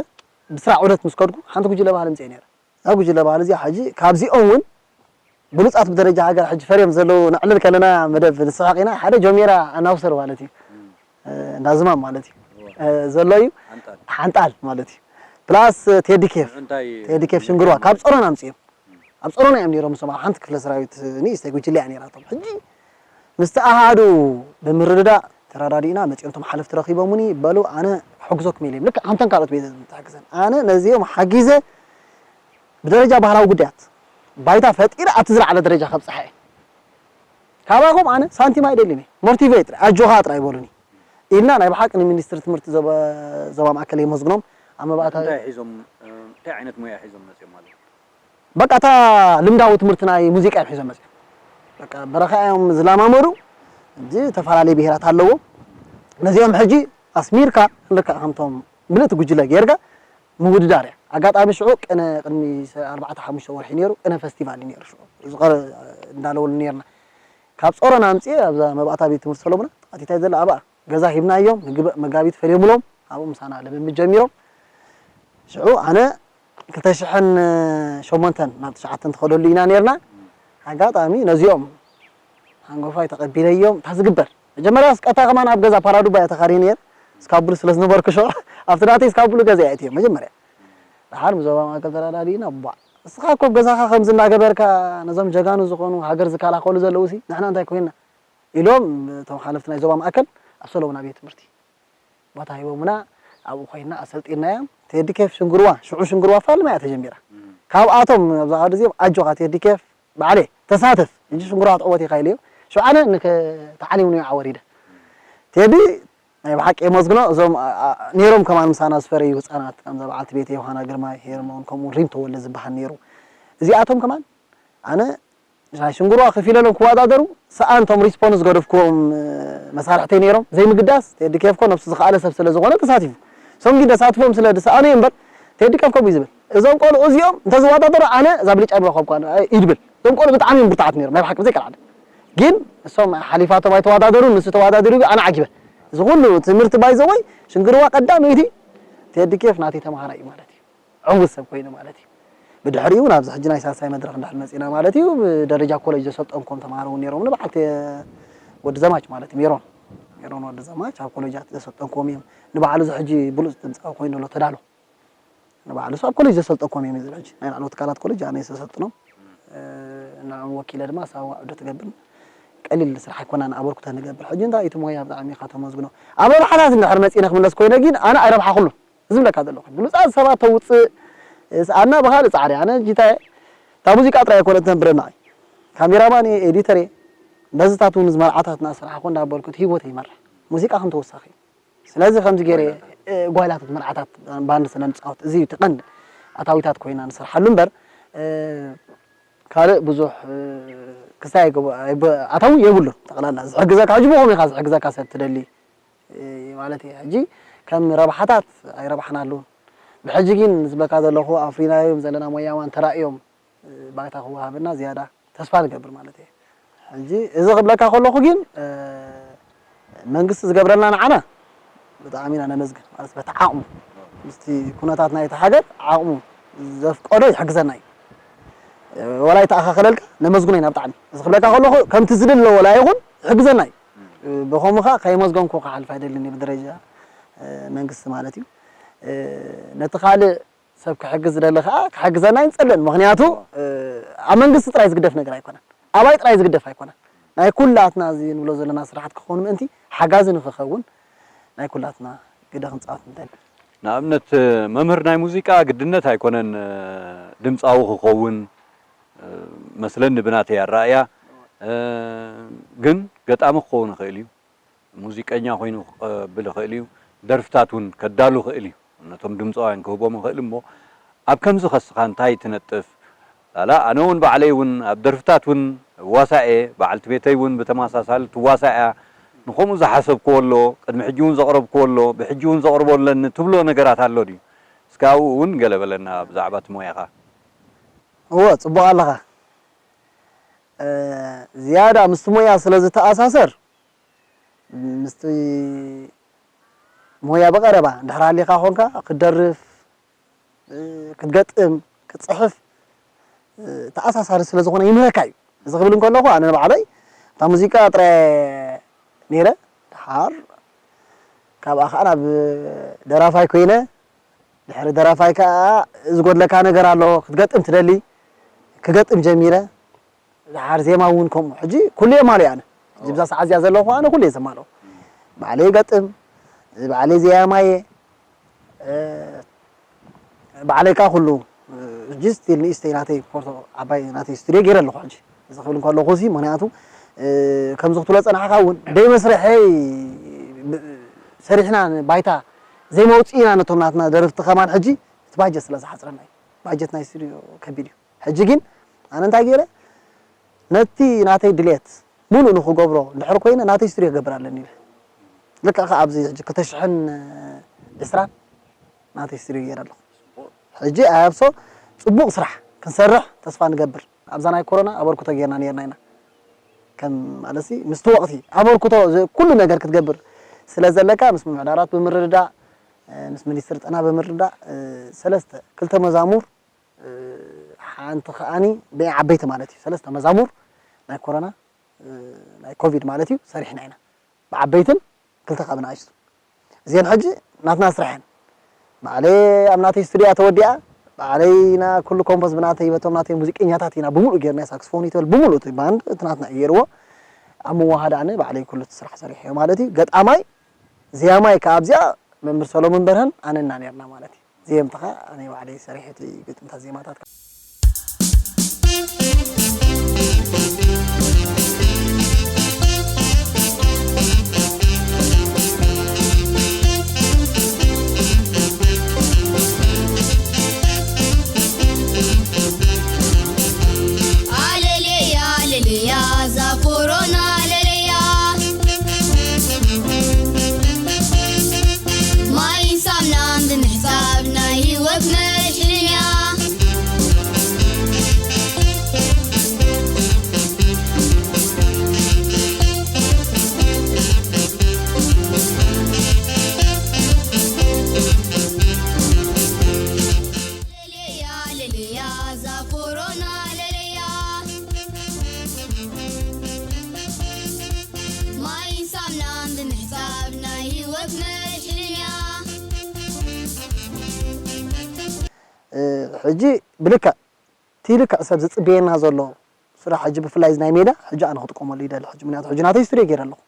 ብስራሕ ዑደት ምስ ከድኩ ሓንቲ ጉጅለ ባህሊ ምፅኤ ነይረ እዛ ጉጅለ ባህሊ እዚኣ ሕጂ ካብዚኦም እውን ብሉፃት ብደረጃ ሃገር ሕጂ ፈርዮም ዘለዉ ነዕልል ከለና መደብ ንስሕቕ ኢና ሓደ ጆሜራ ኣናውሰር ማለት እዩ እንዳዝማም ማለት እዩ ዘሎ እዩ ሓንጣል ማለት እዩ ፕላስ ቴዲ ኬፍ ቴዲ ኬፍ ሽንግርዋ ካብ ጾሮና ኣምፅኦም ኣብ ጸሮና እዮም ነይሮም እሶም ኣብ ሓንቲ ክፍለ ሰራዊት ንእሽተይ ጉጅለ እያ ነይራቶም ሕጂ ምስቲ ኣሃዱ ብምርድዳእ ተረዳዲእና መፂኦም ቶም ሓለፍቲ ረኺቦምኒ በሉ ኣነ ሕግዞኩም ኢለ ልክዕ ከምተን ካልኦት ቤተ ትሕግዘን ኣነ ነዚኦም ሓጊዘ ብደረጃ ባህላዊ ጉዳያት ባይታ ፈጢረ ኣብቲ ዝለዓለ ደረጃ ከብፅሓ እየ ካባኹም ኣነ ሳንቲም ኣይደልን እየ ሞርቲቬት ኣጆኻ ጥራይ በሉኒ ኢልና ናይ ብሓቂ ንሚኒስትሪ ትምህርቲ ዞባ ማእከል የመስግኖም ኣብ መባእታ እንታይ ሒዞም እንታይ ዓይነት ሞያ ሒዞም መፅኦም ማለት በቃ እታ ልምዳዊ ትምህርቲ ናይ ሙዚቃ እዮም ሒዞም መፅኦም በቃ በረኻ እዮም ዝለማመዱ እንጂ ዝተፈላለዩ ብሄራት ኣለዎም ነዚኦም ሕጂ ኣስሚርካ ልክዕ ከምቶም ምልእቲ ጉጅለ ጌርካ ምውድዳር እያ ኣጋጣሚ ሽዑ ቅነ ቅድሚ ኣርባዕተ ሓሙሽተ ወርሒ ነይሩ ቅነ ፈስቲቫል እዩ ነይሩ ሽዑ ዝቐረ እንዳለወሉ ነርና ካብ ጾሮና ኣምፅኤ ኣብዛ መባእታ ቤት ትምህርቲ ሰሎሙና ኣቲታይ ዘላ ኣብኣ ገዛ ሂብናዮም መጋቢት ፈልዮምሎም ኣብኡ ምሳና ልምምድ ጀሚሮም ሽዑ ኣነ ክልተ ሽሕን ሸሞንተን ናብ ትሽዓተን ትኸደሉ ኢና ነርና ኣጋጣሚ ነዚኦም ሓንጎፋይ ተቐቢለዮም እታ ዝግበር መጀመርያ ስቀታ ከማን ኣብ ገዛ ፓራዱባ እያ ተኻሪ ነር እስካቡሉ ስለ ዝነበርኩ ሸ ኣብቲ ናተይ እስካቡሉ ገዛ እያ እትዮም መጀመርያ ደሓር ብዞባ ማእከል ተረዳዲእና ቧዕ እስኻ እኮ ኣብ ገዛኻ ከምዚ እናገበርካ ነዞም ጀጋኑ ዝኾኑ ሃገር ዝከላኸሉ ዘለዉ ሲ ንሕና እንታይ ኮይንና ኢሎም እቶም ሓለፍቲ ናይ ዞባ ማእከል ኣብ ሰለሙና ቤት ትምህርቲ ቦታ ሂቦምና ኣብኡ ኮይንና ኣሰልጢናዮም ቴዲ ኬፍ ሽንግርዋ ሽዑ ሽንግርዋ ፋልማ እያ ተጀሚራ ካብኣቶም ኣብዛ ዓዲ እዚኦም ኣጆኻ ቴዲ ኬፍ ባዕለ ተሳተፍ እንጂ ሽንግርዋ ትዕወት ኢኻ ኢለዮ ሽዑ ኣነ ንከ ተዓሊምኒ ዓወሪደ ቴዲ ናይ ብሓቂ የመስግኖ እዞም ነይሮም ከማን ምሳና ዝፈረዩ ህፃናት ከምዛ በዓልቲ ቤት ዮሃና ግርማይ ሄርሞን ከምኡ ሪም ተወልደ ዝበሃል ነይሩ እዚኣቶም ከማን ኣነ ናይ ሽንጉርዋ ከፊለሎም ክወዳደሩ ሰኣን ቶም ሪስፖንስ ዝገደፍክዎም መሳርሕተይ ነይሮም ዘይምግዳስ ቴዲ ኬፍ ኮ ነብሱ ዝኸኣለ ሰብ ስለ ዝኾነ ተሳቲፉ እሶም ግን ተሳትፎም ስለ ዝሰኣኑ እዮም እምበር ቴዲ ኬፍ ኮ እዩ ዝብል እዞም ቆልዑ እዚኦም እንተዝወዳደሩ ኣነ እዛ ብልጫ ይረኸብኳ እዩ ዝብል እዞም ቆልዑ ብጣዕሚ እዮም ብርቱዓት ነይሮም ናይ ብሓቂ ብዘይቀልዓለም ግን እሶም ሓሊፋቶም ኣይተዋዳደሩን፣ ንሱ ተዋዳዲሩ ኣነ ዓጊበ። እዚ ኩሉ ትምህርቲ ባይዘወይ ሽንግርዋ ቀዳመይቲ ቴዲ ኬፍ ናተይ ተምሃራይ እዩ ማለት እዩ። ዕዉት ሰብ ኮይኑ ማለት እዩ። ብድሕሪኡ ናብዚ ሕጂ ናይ ሳልሳይ መድረኽ እንድሕር መፂና ማለት እዩ፣ ብደረጃ ኮሌጅ ዘሰልጠንኩም ተምሃሮ እውን ነይሮም፣ ንበዓል ተ-፣ ወዲ ዘማች ማለት እዩ፣ ሜሮን፣ ሜሮን ወዲ ዘማች ኣብ ኮሌጃት ዘሰልጠንኩም እዮም። ንባዕሉ እዚ ሕጂ ብሉፅ ድምፃዊ ኮይኑ ዘሎ ተዳሎ፣ ንባዕሉ እሱ ኣብ ኮሌጅ ዘሰልጠንኩም እዮም። እዚ ሕጂ ናይ ላዕለዎት ትካላት ኮሌጅ ኣነ ዘሰልጥኖም፣ እ፣ ንዕኦም ወኪለ ድማ ሳዋ ዑደት ትገብር። ቀሊል ስራሕ ኣይኮናን ኣበርክቶ ንገብር። ሕጂ እንታይ እቲ ሞያ ብጣዕሚ ኢኻ ተመስግኖ። ኣብ ረብሓታት እንድሕር መፂነ ክምለስ ኮይነ ግን ኣነ ኣይረብሓ ኩሉን። ዝብለካ ዘለኹ ብሉፃት ሰባት ተውፅእ፣ ኣና ብኻልእ ፃዕሪ ኣነ ጅታየ እታ ሙዚቃ ጥራይ ኣይኮነ ትነብረና እዩ። ካሜራማን እየ፣ ኤዲተር እየ። በዝታት እውን ዝመርዓታትና ስራሕ ኮ እንዳበልኩት ህይወት ይመርሕ። ሙዚቃ ከም ተወሳኺ እዩ። ስለዚ ከምዚ ገይረ፣ እ፣ ጓይላታት መርዓታት ባንድ ስለ ንፃወት እዚ እዩ እቲ ቀንዲ ኣታዊታት ኮይና ንሰርሓሉ እምበር፣ እ፣ ካልእ ብዙሕ፣ እ፣ ክሳይ ኣይገብ-፣ ኣይበ-፣ ኣታዊ የብሉን። ጠቕላላ ዝሕግዘካ ሕጂ ብኸም ኢኻ ዝሕግዘካ ሰብ ትደሊ። እ፣ ማለት እየ። ሕጂ ከም ረብሓታት ኣይረብሓናሉን። ብሕጂ ግን ዝብለካ ዘለኹ ኣፍሪናዮም ዘለና ሞያዋን ተራእዮም፣ እ፣ ባይታ ክወሃበና ዝያዳ ተስፋ ንገብር ማለት እየ። ሕጂ እዚ ክብለካ ከለኹ ግን፣ እ፣ መንግስቲ ዝገብረልና ንዓና ብጣዕሚ ኢና ነመስግን። ማለት በቲ ዓቕሙ፣ ምስቲ ኩነታት ናይቲ ሃገር ዓቕሙ ዘፍቀዶ ይሕግዘና እዩ። እ፣ ወላ ይተኣኻኸለልካ ነመስግኖ ኢና ብጣዕሚ። እዚ ክብለካ ከለኹ ከምቲ ዝድለ ወላ ይኹን ይሕግዘና እዩ። እ፣ ብኸምኡ ኸዓ ከየመስገንኩ ክሓልፍ ኣይደልን እየ ብደረጃ፣ እ፣ መንግስቲ ማለት እዩ። እ፣ ነቲ ካልእ ሰብ ክሕግዝ ዝደሊ ኸዓ ክሕግዘና ይንጸልን። ምኽንያቱ፣ እ፣ ኣብ መንግስቲ ጥራይ ዝግደፍ ነገር ኣይኮነን። ኣባይ ጥራይ ዝግደፍ ኣይኮነን። ናይ ኩላትና እዚ ንብሎ ዘለና ስራሓት ክኸውን ምእንቲ ሓጋዚ ንኽኸውን ናይ ኩላትና ግደ ክንጻወት ንደሊ። ንኣብነት መምህር ናይ ሙዚቃ ግድነት ኣይኮነን፣ እ፣ ድምጻዊ ክኸውን፣ እ፣ መስለኒ ብናተይ ኣረኣእያ፣ እ፣ ግን ገጣሚ ክኸውን ይኽእል እዩ። ሙዚቀኛ ኮይኑ ክቐብል ይኽእል እዩ። ደርፍታት እውን ከዳሉ ይኽእል እዩ። ነቶም ድምፃውያን ክህቦም ይኽእል እሞ ኣብ ከምዚ ከስኻ እንታይ ትነጥፍ? ላላ ኣነ እውን ባዕለይ እውን ኣብ ደርፍታት እውን እዋሳእ እየ። በዓልቲ ቤተይ እውን ብተመሳሳሊ ትዋሳእ እያ። ንኸምኡ ዝሓሰብክዎ ኣሎ፣ ቅድሚ ሕጂ እውን ዘቕረብክዎ ኣሎ፣ ብሕጂ እውን ዘቕርቦ ኣለኒ ትብሎ ነገራት ኣሎ ድዩ? እስከ ኣብኡ እውን ገለ በለና ብዛዕባ እቲ ሞያኻ። እወ፣ ጽቡቕ ኣለኻ። እ፣ ዝያዳ ምስቲ ሞያ ስለ ዝተኣሳሰር፣ ምስቲ ሞያ ብቐረባ እንድሕር ሃሊኻ ኾንካ፣ ክትደርፍ፣ እ፣ ክትገጥም፣ ክትጽሕፍ፣ እ፣ ተኣሳሳሪ ስለ ዝኾነ ይምህረካ እዩ። እዚ ክብል እንከለኹ፣ ኣነ ንባዕለይ እታ ሙዚቃ ጥራይ ነይረ፣ ድሓር ካብኣ ኸኣ ናብ ደራፋይ ኮይነ፣ ድሕሪ ደራፋይ ከኣ ዝጎድለካ ነገር ኣሎ፣ ክትገጥም ትደሊ፣ ክገጥም ጀሚረ። ድሓር ዜማ እውን ከምኡ። ሕጂ ኩሉ የማልእ ኣነ። ሕጂ ብዛ ሰዓት እዚኣ ዘለኹ ኣነ ኩሉ እየ ዘማልኦ። ባዕለይ ይገጥም፣ ባዕለይ ዜማ እየ። እ፣ ባዕለይ ከኣ ኩሉ፣ እ፣ ሕጂ ስቲል ንእሽተይ ናተይ ፎርቶ ዓባይ ናተይ ስቱድዮ ገይረ ኣለኹ ሕጂ። እዚ ክብል እንከለኹ እዚ ምኽንያቱ፣ እ፣ ከምዚ ክትብሎ ጸናሕካ እውን ደይ መስርሐይ ብ-፣ ሰሪሕና ባይታ ዘይመውፅኢና ነቶም ናትና ደረፍቲ ከማን ሕጂ እቲ ባጀት ስለ ዝሓፅረና እዩ። ባጀት ናይ ስቱድዮ ከቢድ እዩ። ሕጂ ግን ኣነ እንታይ ገይረ፣ ነቲ ናተይ ድሌት ሙሉእ ንኽገብሮ እንድሕር ኮይነ ናተይ ስቱድዮ ክገብር ኣለኒ ኢለ። ልክዕ ከኣ ኣብዚ ሕጂ ክልተ ሽሕን ዕስራን ናተይ ስቱድዮ ገይረ ኣለኹ። ሕጂ ኣያብሶ ጽቡቕ ስራሕ ክንሰርሕ ተስፋ ንገብር። ኣብዛ ናይ ኮሮና ኣበርክቶ ጌርና ኔርና ኢና። ከም ማለትሲ ምስቲ ወቕቲ ኣበርክቶ ዝ-፣ ኩሉ ነገር ክትገብር ስለ ዘለካ ምስ ምምሕዳራት ብምርድዳእ፣ እ፣ ምስ ሚኒስትሪ ጥዕና ብምርድዳእ፣ እ፣ ሰለስተ፣ ክልተ መዛሙር፣ እ፣ ሓንቲ ከኣኒ ብዓበይቲ ማለት እዩ። ሰለስተ መዛሙር ናይ ኮሮና፣ እ፣ ናይ ኮቪድ ማለት እዩ ሰሪሕና ኢና። ብዓበይትን ክልተ ካብ ንኣሽቱ። እዚአን ሕጂ ናትና ስራሕ እየን። ባዕለይ ኣብ ናተይ ስቱድያ ተወዲኣ፣ ባዕለይ ና ኩሉ ኮምፖዝ ብናተይ በቶም ናተይ ሙዚቀኛታት ኢና ብምሉእ ጌርና፣ ሳክስፎን ይትበል ብምሉእ እቲ ባንድ እቲ ናትና እዩ ገይርዎ። ኣብ ምውሃድ ኣነ ባዕለይ ኩሉ እቲ ስራሕ ሰሪሐዮ ማለት እዩ። ገጣማይ ዜማይ ከኣ ኣብዚኣ መምህር ሰሎሞን በርሀን ኣነና ኔርና ማለት እዩ። ዜምትኻ ኣነ ባዕለይ ሰሪሐ እቲ ግጥምታት ዜማታት። ኣለለያ ኣለለያ እዛ ኮሮና ኣለለያ ማይን ሳምናን ብምሕጻብ ናይ ህይወት መድሕንያ። ሕጂ ብልክዕ እቲ ልክዕ ሰብ ዝጽበየና ዘሎ ስራሕ፣ ሕጂ ብፍላይ እዚ ናይ ሜዳ፣ ሕጂ ኣነ ክጥቀመሉ ይደሊ። ሕጂ ምክንያቱ ሕጂ ናተይ ስቱድዮ ገይረ ኣለኹ።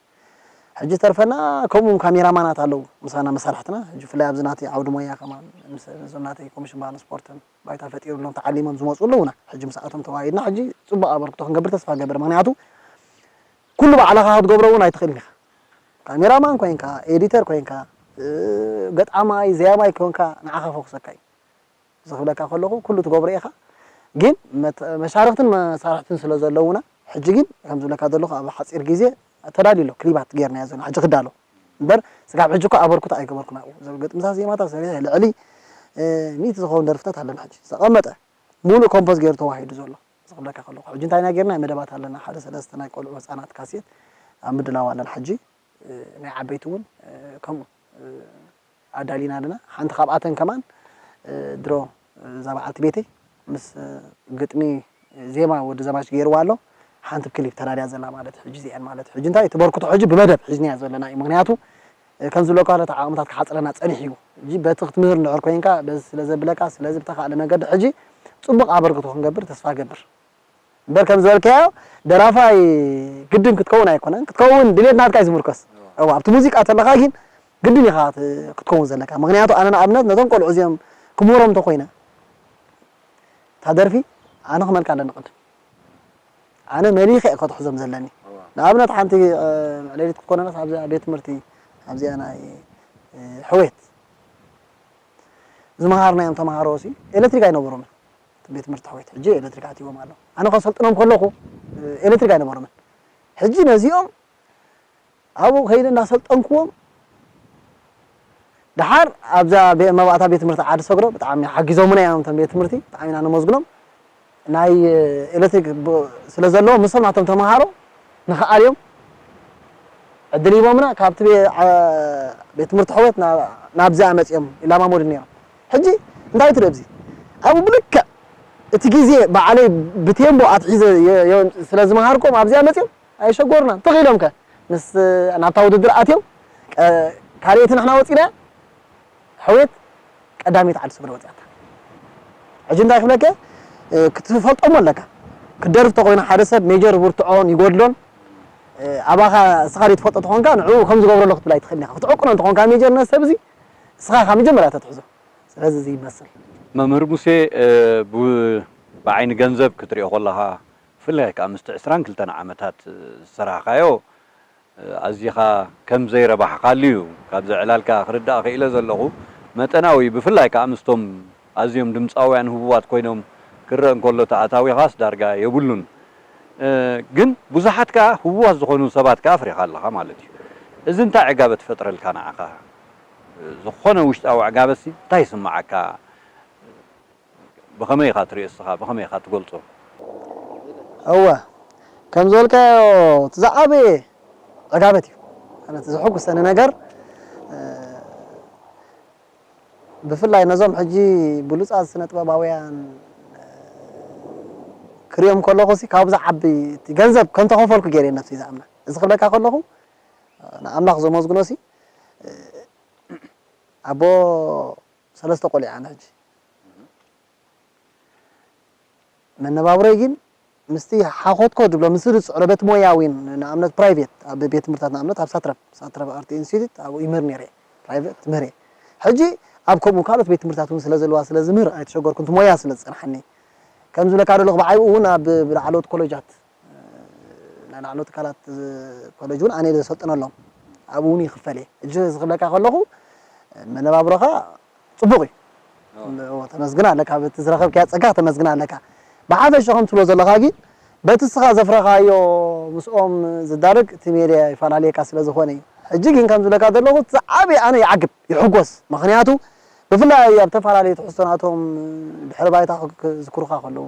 ሕጂ ተርፈና ከምኡ ካሜራማናት ኣለዉ ምሳና መሳርሕትና። ሕጂ ብፍላይ ኣብዚ ናተይ ዓውዲ ሞያ ከማን ምስ እዞም ናተይ ኮሚሽን ባህልን ስፖርትን ባይታ ፈጢሩሎም ተዓሊሞም ዝመጹ ኣለዉና። ሕጂ ምስኣቶም ተዋሂድና ሕጂ ጽቡቕ ኣበርክቶ ክንገብር ተስፋ ገብር። ምክንያቱ ኩሉ ባዕልኻ ክትገብሮ እውን ኣይትኽእልን ኢኻ። ካሜራማን ኮይንካ፣ ኤዲተር ኮይንካ፣ እ፣ ገጣማይ፣ ዘያማይ ኮይንካ ንዓኻ ፈኩሰካ እዩ። እዚ ክብለካ ከለኹ ኩሉ ትገብሮ ኢኻ። ግን መት-፣ መሻርኽትን መሳርሕትን ስለ ዘለዉና፣ ሕጂ ግን ከም ዝብለካ ዘለኹ ኣብ ሓጺር ግዜ ተዳልዩ ኣሎ። ክሊባት ጌርናዮ ዘለና ሕጂ ክዳሎ። እምበር ስጋብ ሕጂ እኮ ኣበርክቶ ኣይገበርኩን ኣብኡ። ግጥምታት ዜማታት ሰሪሐ ልዕሊ፣ እ፣ ሚእቲ ዝኸውን ደርፍታት ኣለና ሕጂ። ዝተቐመጠ ሙሉእ ኮምፖዝ ገይሩ ተዋሂዱ ዘሎ። እዚ ክብለካ ከለኹ። ሕጂ እንታይ ኢና ጌርና? መደባት ኣለና። ሓደ ሰለስተ ናይ ቆልዑ ህጻናት ካሴት ኣብ ምድላው ኣለና ሕጂ። እ፣ ናይ ዓበይቲ እውን፣ እ፣ ከምኡ፣ እ፣ ኣዳሊና ኣለና። ሓንቲ ካብኣተን ከማን፣ እ፣ ድሮ፣ እ፣ እዛ በዓልቲ ቤተይ ምስ፣ እ፣ ግጥሚ፣ እ፣ ዜማ ወዲ ዘማች ገይርዋ ኣሎ። ሓንቲ ክሊፕ ተዳልያ ዘላ ማለት እዩ። ሕጂ እዚኣን ማለት እዩ። ሕጂ እንታይ ተበርክቶ ሕጂ ብመደብ ሒዝናያ ዘለና እዩ። ምክንያቱ፣ እ፣ ከም ዝበልካ እቲ ዓቕምታት ክሓጽረና ጸኒሑ እዩ። ሕጂ በቲ ክትምህር እንድሕር ኮይንካ፣ በዚ ስለ ዘብለካ፣ ስለዚ ብተኻእለ መገዲ ሕጂ ጽቡቕ ኣበርክቶ ክንገብር ተስፋ ገብር። እምበር ከም ዝበልካዮ ደራፋይ ግድን ክትከውን ኣይኮነን። ክትከውን ድሌት ናትካ እዩ ዝምርኮስ። እዋ፣ ኣብቲ ሙዚቃ ተለኻ ግን ግድን ኢኻ ት-፣ ክትከውን ዘለካ። ምክንያቱ ኣነ ንኣብነት ነቶም ቆልዑ እዚኦም ክምህሮም እንተኮይነ፣ እታ ደርፊ ኣነ ክመልካ ኣለኒ ቅድም። ኣነ መሊኸ እየ ከትሕዞም ዘለኒ። እዋ። ንኣብነት ሓንቲ፣ እ፣ መዕለሊት ክትኮነናስ ኣብዚኣ ቤት ትምህርቲ፣ ኣብዚኣ ናይ፣ እ፣ ሕዌት ዝመሃርናዮም ተምሃሮ ሲ ኤሌክትሪክ ኣይነበሮምን። ቤት ትምህርቲ ሕዌት ሕጂ ኤሌክትሪክ ኣትይዎም ኣሎ። ኣነ ከሰልጥኖም ከለኹ፣ እ፣ ኤሌክትሪክ ኣይነበሮምን። ሕጂ ነዚኦም ኣብኡ ከይደ እንዳሰልጠንክዎም፣ ደሓር ኣብዛ ቤ-፣ መባእታ ቤት ትምህርቲ ዓዲ ሰግሮ ብጣዕሚ ሓጊዞምና እዮም። እቶም ቤት ትምህርቲ ብጣዕሚ ኢና ነመስግኖም። ናይ ኤሌክትሪክ ብ-፣ ስለ ዘለዎ፣ ምስኦም ናቶም ተምሃሮ ንኽኣልዮም ዕድል ሂቦምና። ካብቲ ቤ-፣ ዓ-፣ ቤት ትምህርቲ ሕወት ና-፣ ናብዚኣ መጺኦም ይለማመዱ ነይሮም። ሕጂ እንታይ ትርኢ ኣብዚ? ኣብኡ ብልክዕ እቲ ግዜ ባዕለይ ብቴምቦ ኣትሒዘ የ-፣ የ-፣ ስለ ዝመሃርኩም ኣብዚኣ መጺኦም ኣይሸጎሩናን። ተኺኢሎም ከ ምስ ናብታ ውድድር ኣትዮም፣ ቀ-፣ ካልኣይቲ ንሕና ወጺና፣ ሕውየት ቀዳመይቲ ዓዲ ሰግረ ወጺኣታ። ሕጂ እንታይ ክብለከ፣ እ፣ ክትፈልጦም ኣለካ። ክትደርፍ ተኾይኑ ሓደ ሰብ ሜጀር ብርትዖን ይጎድሎን፣ እ፣ ኣባኻ እስኻ ዘይትፈልጦ ተኾንካ ንዕኡ ከም ዝገብረሉ ክትብል ኣይትኽእልን ኢኻ። ክትዕቅኖ እንተኾንካ ሜጀር ነዚ ሰብ እዚ እስኻ ኢኻ መጀመርያ ተትሕዞ። ስለዚ እዚ ይመስል። መምህር ሙሴ፣ እ፣ ብ-፣ ብዓይኒ ገንዘብ ክትሪኦ ከለኻ፣ ብፍላይ ከኣ ምስቲ ዕስራን ክልተን ዓመታት ዝሰራሕካዮ፣ ኣዚኻ ከም ዘይረባሕካሉ እዩ ካብዚ ዕላልካ ክርዳእ ክኢለ ዘለኹ። መጠናዊ፣ ብፍላይ ከኣ ምስቶም ኣዝዮም ድምጻውያን ህቡባት ኮይኖም ክረአ እንከሎ፣ እቲ ኣታዊኻስ ዳርጋ የብሉን። እ፣ ግን ብዙሓት ከኣ ህቡባት ዝኾኑ ሰባት ከኣ ኣፍሪኻ ኣለኻ ማለት እዩ። እዚ እንታይ ዕጋበት ይፈጥረልካ ንዓኻ? ዝኾነ ውሽጣዊ ዕጋበትሲ እንታይ ይስምዓካ? ብኸመይ ኢኻ ትሪኦ እስኻ? ብኸመይ ኢኻ ትገልጾ? እወ፣ ከም ዝበልካዮ፣ እቲ ዝዓበየ ዕጋበት እዩ። ኣነ እቲ ዘሐጉሰኒ ነገር፣ እ፣ ብፍላይ ነዞም ሕጂ ብሉጻት ስነ ጥበባውያን፣ እ፣ ክሪኦም ከለኹ ሲ፣ ካብኡ ዝዓቢ እቲ ገንዘብ ከም ተኸፈልኩ ገይረ ነብሰይ ዝኣምና። እዚ ክብለካ ከለኹ፣ ንኣምላኽ ዘመስግኖ ሲ፣ እ፣ ኣቦ ሰለስተ ቆልዑ ኣነ ሕጂ። መነባብሮይ ግን ምስቲ ሓኾትኮ ድብሎ፣ ምስቲ ዝጽዕሮ ቤት ሞያ እውን፣ ንኣብነት ፕራይቬት፣ ኣብ ቤት ትምህርትታት፣ ንኣብነት ኣብ ሳትረፕ፣ ሳትረፕ ኣርት ኢንስቲትዩት ኣብኡ ይምህር ነይረ፣ ፕራይቬት ትምህር እየ። ሕጂ ኣብ ከምኡ ካልኦት ቤት ትምህርትታት እውን ስለ ዘለዋ፣ ስለ ዝምህር ኣይተሸገርኩን፣ እቲ ሞያ ስለ ዝጸንሓኒ። ከም ዝብለካ ዘለኹ፣ ብዓይኡ እውን ኣብ ላዕለዎት ኮሌጃት፣ ናይ ላዕለዎት ትካላት ኮሌጅ እውን ኣነ እየ ዘሰልጥነሎም። ኣብኡ እውን ይኽፈል እየ። ሕጂ እዚ ክብለካ ከለኹ፣ መነባብሮኻ ጽቡቕ እዩ። እዎ። እዎ፣ ተመስግን ኣለካ። በቲ ዝረኸብካዮ ጸጋ ተመስግን ኣለካ። ብሓፈሻ ከም ትብሎ ዘለኻ ግን፣ በቲ እስኻ ዘፍረኻዮ ምስኦም ዝዳረግ እቲ ሜድያ ይፈላለየካ ስለ ዝኾነ እዩ። ሕጂ ግን ከም ዝብለካ ዘለኹ፣ እቲ ዝዓበየ ኣነ ይዓግብ፣ ይሕጎስ። ምኽንያቱ፣ ብፍላይ ኣብ ዝተፈላለዩ ትሕዝቶ ናቶም ድሕሪ ባይታ ክ-፣ ክዝክሩኻ ከለዉ፣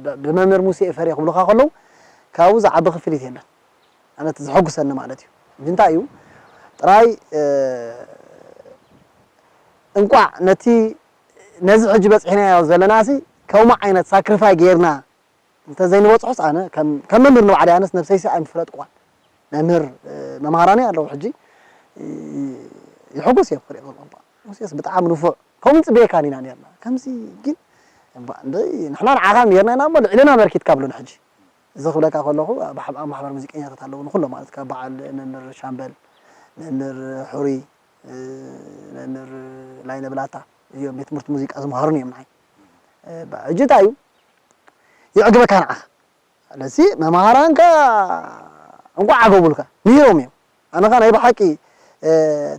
ብ-፣ ብመምህር ሙሴ ፈርየ ክብሉኻ ከለዉ፣ ካብኡ ዝዓቢ ክፍሊት የለን። ኣነ እቲ ዘሐጉሰኒ ማለት እዩ። ሕጂ እንታይ እዩ? ጥራይ፣ እ፣ እንቋዕ ነቲ፣ ነዚ ሕጂ በጺሕናዮ ዘለናሲ፣ ከምኡ ዓይነት ሳክሪፋይ ጌርና እንተ ዘይንበጽሖስ፣ ኣነ ከም፣ ከም መምህር ንባዕለይ፣ ኣነስ ነብሰይሲ ኣይምፈለጥኩዋን። መምህር፣ እ፣ መምሃራነይ ኣለዉ ሕጂ፣ እ፣ ይሕጉስ እዮም ክሪኦም ቋንቋ። ሙሴስ ብጣዕሚ ንፉዕ፣ ከምኡ ንጽበየካን ኢና ኔርና። ከምዚ ግን እምበኣር እንደ ንሕና ንዓኻ ሜርና ኢና እሞ ልዕልና ኣበርኪትካ ብሉኒ። ሕጂ እዚ ክብለካ ከለኹ ኣብ ኣብ ማሕበር ሙዚቀኛታት ኣለዉ ንኹሎም ማለት ካብ በዓል መምህር ሻምበል፣ መምህር ሕሩይ፣ መምህር ላይነ ብላታ፣ እዚኦም ቤት ትምህርቲ ሙዚቃ ዝመሃሩኒ እዮም ንዓይ። ሕጂ እንታይ እዩ የዕግበካ ንዓኻ? ስለዚ መምሃራንካ እንቋዕ ዓገቡልካ፣ ምሂሮም እዮም። ኣነ ኸኣ ናይ ብሓቂ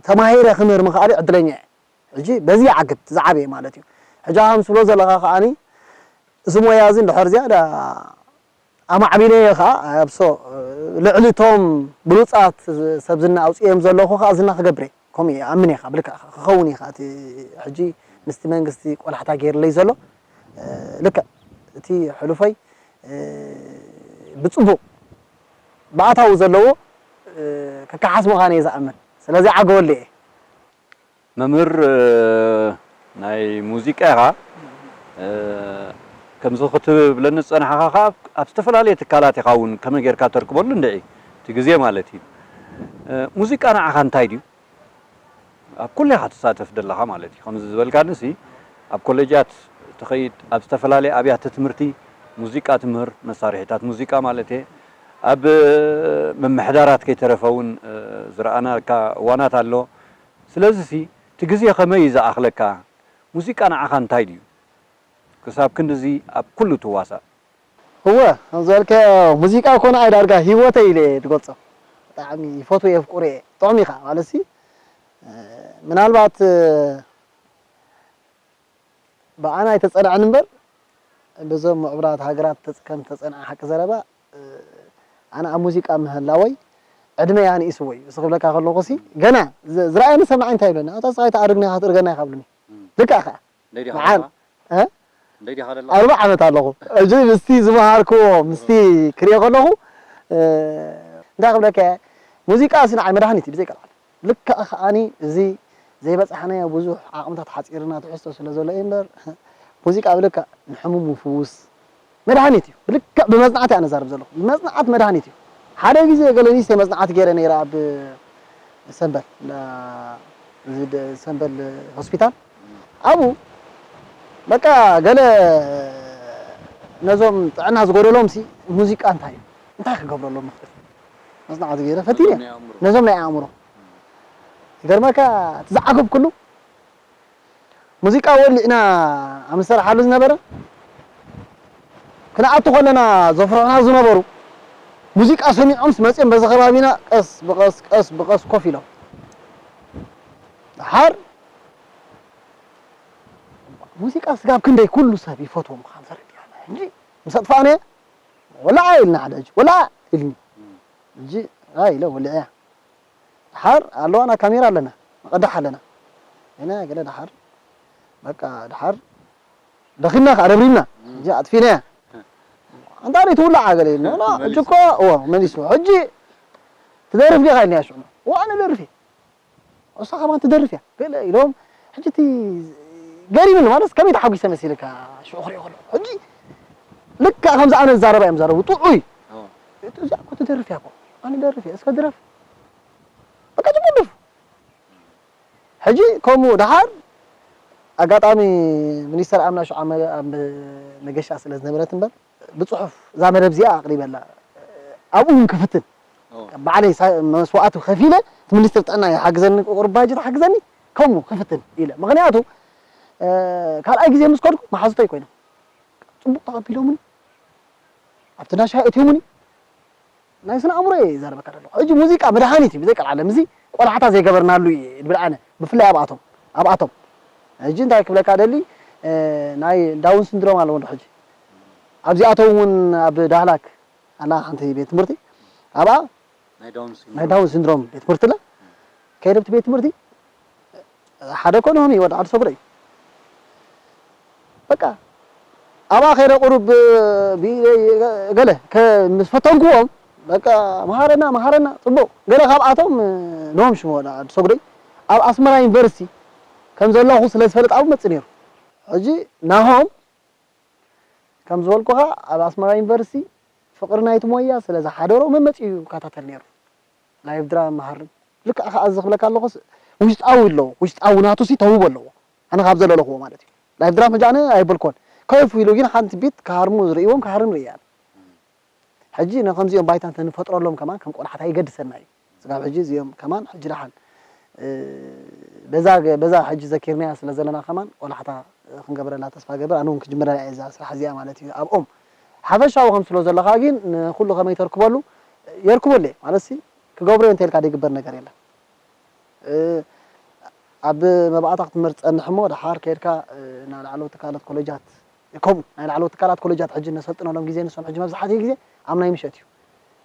ተማሂረ ክምህር ምኽኣለይ ዕድለኛ እየ። ሕጂ በዚ ይዓግብ፣ እቲ ዝዓበየ ማለት እዩ። ሕጂ ከም ትብሎ ዘለኻ ከኣኒ እዚ ሞያ እዚ እንድሕር ዝያዳ ኣማዕቢለዮ ኸኣ ኣብሶ ልዕሊ እቶም ብሉጻት ሰብ ዝና ኣውፅኦም ዘለኹ ኸኣ ዝና ክገብር እየ። ከምኡ እየ ኣምን እየ ኸኣ ብልክዕ ክኸውን እዩ ኸኣ እቲ ሕጂ ምስቲ መንግስቲ ቆላሕታ ገይርለይ ዘሎ ልክዕ እቲ ሕሉፈይ ብፅቡቕ ብኣታዊ ዘለዎ ከከሓስ ምዃነ እየ ዝኣምን። ስለዚ ዓገወለይ እየ። መምህር ናይ ሙዚቃ ኢኻ። ከምዚ ክትብለኒ ዝጸናሕኻ ከኣ ኣብ ዝተፈላለየ ትካላት ኢኻ እውን ከመይ ጌርካ ተርክበሉ እንድዒ እቲ ግዜ ማለት እዩ። ሙዚቃ ንዓኻ እንታይ ድዩ? ኣብ ኩሉ ኢኻ ትሳተፍ ዘለኻ ማለት እዩ። ከምዚ ዝበልካኒ ሲ ኣብ ኮሌጃት ትኸይድ፣ ኣብ ዝተፈላለየ ኣብያተ ትምህርቲ ሙዚቃ ትምህር፣ መሳርሒታት ሙዚቃ ማለት እየ። ኣብ ምምሕዳራት ከይተረፈ እውን ዝረኣናካ እዋናት ኣሎ። ስለዚሲ እቲ ግዜ ከመይ እዩ ዝኣኽለካ? ሙዚቃ ንዓኻ እንታይ ድዩ? ክሳብ ክንድዚ ኣብ ኩሉ ትዋሳእ። እወ ከምዚ ዝበልካዮ ሙዚቃ እኮ ንዓይ ዳርጋ ህይወተይ ኢለ እየ ዝገልፆ። ብጣዕሚ ይፈትዎ የፍቅሮ እየ። ጥዑም እዩ ከዓ ማለት ሲ ምናልባት ብኣና ኣይተፀንዐን እምበር በዞም ምዕቡላት ሃገራት ከም ዝተፀንዐ ሓቂ ዘረባ ኣነ ኣብ ሙዚቃ ምህላወይ ዕድመይ ኣንኢስዎ እዩ። እዚ ክብለካ ከለኹ ሲ ገና ዝረኣየኒ ሰማዒ እንታይ ይብለኒ? ኣታ ፀባይ ተኣርግና ኢኻ ትእርገና ኢኻ ብሉኒ። ልክዕ ከዓ መዓል ኣርባዕ ዓመት ኣለኹ። እዚ ምስቲ ዝመሃርክዎ ምስቲ ክሪኦ ከለኹ እንታይ ክብለካ እየ ሙዚቃ ሲ ንዓይ መድሃኒት እዩ ብዘይ ቀልዓል። ልክዕ ከዓኒ እዚ ዘይበፃሕናዮ ብዙሕ ዓቕምታት ሓፂርና ትሕዝቶ ስለ ዘሎ እዩ እምበር ሙዚቃ ብልክዕ ንሕሙም ምፍውስ መድሃኒት እዩ። ብልክዕ ብመፅናዕቲ እያ ነዛርብ ዘለኹ። መፅናዕት መድሃኒት እዩ። ሓደ ግዜ ገለ ንእሽተይ መፅናዕቲ ገይረ ነይረ ኣብ ሰምበል ሰምበል ሆስፒታል ኣብኡ በቃ ገለ ነዞም ጥዕና ዝጎደሎም ሲ ሙዚቃ እንታይ እዩ እንታይ ክገብረሎም ምኽእል መፅናዕቲ ገይረ ፈቲነ ነዞም ናይ ኣእምሮ ይገርመካ እቲ ዝዓገብክሉ ሙዚቃ ወሊዕና ኣብ ንሰርሓሉ ዝነበረ ክንኣቱ ከለና ዘፍርሑና ዝነበሩ ሙዚቃ ሰሚዖምስ መፅዮም በዚ ከባቢና ቀስ ብቐስ ቀስ ብቐስ ኮፍ ኢሎም ደሓር ሙዚቃ ስጋብ ክንደይ ኩሉ ሰብ ይፈትዎ ምዃኑ ተረዲኣና ሕጂ ምስ ኣጥፋእናዮ ወላዓ ኢልና ሓደ ሕጂ ወላዓ ኢልኒ ሕጂ ኢለ ወሊዐያ ደሓር ኣለዋና ካሜራ ኣለና ንቐድሕ ኣለና ኢና ገለ ደሓር በቃ ደሓር ደኺምና ከዓ ደብሪምና ሕጂ ኣጥፊናያ ኣንታ ደይ ትውላዓ ገለ ኢልና ሕጂ እኮ እዎ መሊሱ ሕጂ ትደርፍ ዲኻ ኢልናያ ሽዑ እዋ ኣነ ደርፍ እየ እሳ ከማን ትደርፍ እያ ገለ ኢሎም ሕጂ እቲ ገሪምኒ ማለት ከመይ ተሓጒሰ መሲልካ ሽዑ ክሪኦ ከለኹ ሕጂ ልክዕ ከምዚ ኣነ ዝዛረባ እዮም ዛረቡ ጥዑይ እዚኣ እኮ ትደርፍ እያ እኮ ኣነ ደርፍ እየ እስከ ድረፍ በቃ ጽቡቅ ድርፍ ሕጂ ከምኡ ደሓር ኣጋጣሚ ሚኒስተር ኣምና ሽዓ ኣብ መገሻ ስለ ዝነበረት እምበር ብፅሑፍ እዛ መደብ እዚኣ ኣቕሪበላ ኣብኡ እውን ክፍትን ባዕለይ መስዋእቲ ከፊለ እቲ ሚኒስትር ጥዕና ይሓግዘኒ ቁሩብ ባጀት ሓግዘኒ ከምኡ ክፍትን ኢለ ምክንያቱ ካልኣይ ግዜ ምስ ከድኩ መሓዙተይ ኮይኖም ፅቡቅ ተቐቢሎምኒ ኣብቲ ናሻ እትዮምኒ ናይ ስነ ኣእምሮ እየ ይዛረበካ ዘለኹ ሕጂ ሙዚቃ መድሃኒት እዩ ብዘይ ቀልዓለም እዚ ቆላሕታ ዘይገበርናሉ እየ ድብል ኣነ ብፍላይ ኣብኣቶም ኣብኣቶም ሕጂ እንታይ ክብለካ ደሊ ናይ ዳውን ሲንድሮም ኣለዎ ዶ ሕጂ ኣብዚኣቶም እውን ኣብ ዳህላክ ኣላ ሓንቲ ቤት ትምህርቲ ኣብኣ ናይ ዳውን ሲንድሮም ቤት ትምህርቲ ላ ከይደብቲ ቤት ትምህርቲ ሓደ ኮነ ሆም ወደ ዓዲ ሰጉረ እዩ በቃ ኣብኣ ከይደ ቁሩብ ገለ ምስ ፈተንክዎም በቃ መሃረና መሃረና ፅቡቅ ገለ ካብኣቶም ኖም ሽሞ ዓዲ ሰጉረ ኣብ ኣስመራ ዩኒቨርሲቲ ከም ዘለኹ ስለ ዝፈልጥ ኣብኡ መፅእ ነይሩ ሕጂ ናሆም ከም ዝበልኩኻ ኣብ ኣስመራ ዩኒቨርሲቲ ፍቕሪ ናይቲ ሞያ ስለ ዝሓደሮ መመፂኡ ይከታተል ነይሩ። ላይቭ ድራማ ይሃርም። ልክዕ ከኣ እዚ ክብለካ ኣለኹስ ውሽጣዊ ኣለዎ። ውሽጣዊ ናቱ ሲ ተውህቦ ኣለዎ። ኣነ ካብ ዘለለኽዎ ማለት እዩ። ላይቭ ድራማ ሕጂ ኣነ ኣይበልኮን። ከይፉ ኢሉ ግን ሓንቲ ቢት ክሃርሙ ዝርእይዎም ክሃርም ርእያን። ሕጂ ንከምዚኦም ባይታ እንተንፈጥረሎም ከማን ከም ቆላሕታ ይገድሰና እዩ። ስጋብ ሕጂ እዚኦም ከማን ሕጂ ደሓን፣ እ፣ በዛ ገ-፣ በዛ ሕጂ ዘኪርናያ ስለ ዘለና ከማን ቆላሕታ ክንገብረላ ተስፋ ገብር። ኣነ እውን ክጅምረላ እየ እዛ ስራሕ እዚኣ ማለት እዩ። ኣብኦም ሓፈሻዊ ከም ስለ ዘለኻ ግን ንኹሉ ከመይ ተርክበሉ የርክበሉ እየ ማለት ሲ ክገብሮ እየ እንተኢልካ ዘይግበር ነገር የለን። እ፣ ኣብ መባእታ ክትምህር ትጸንሕ እሞ ደሓር ከይድካ፣ እ፣ ናብ ላዕለዎት ትካላት ኮሌጃት፣ ከምኡ ናይ ላዕለዎት ትካላት ኮሌጃት ሕጂ ነሰልጥነሎም ግዜ ንሶም ሕጂ መብዛሕትኡ ግዜ ኣብ ናይ ምሸት እዩ።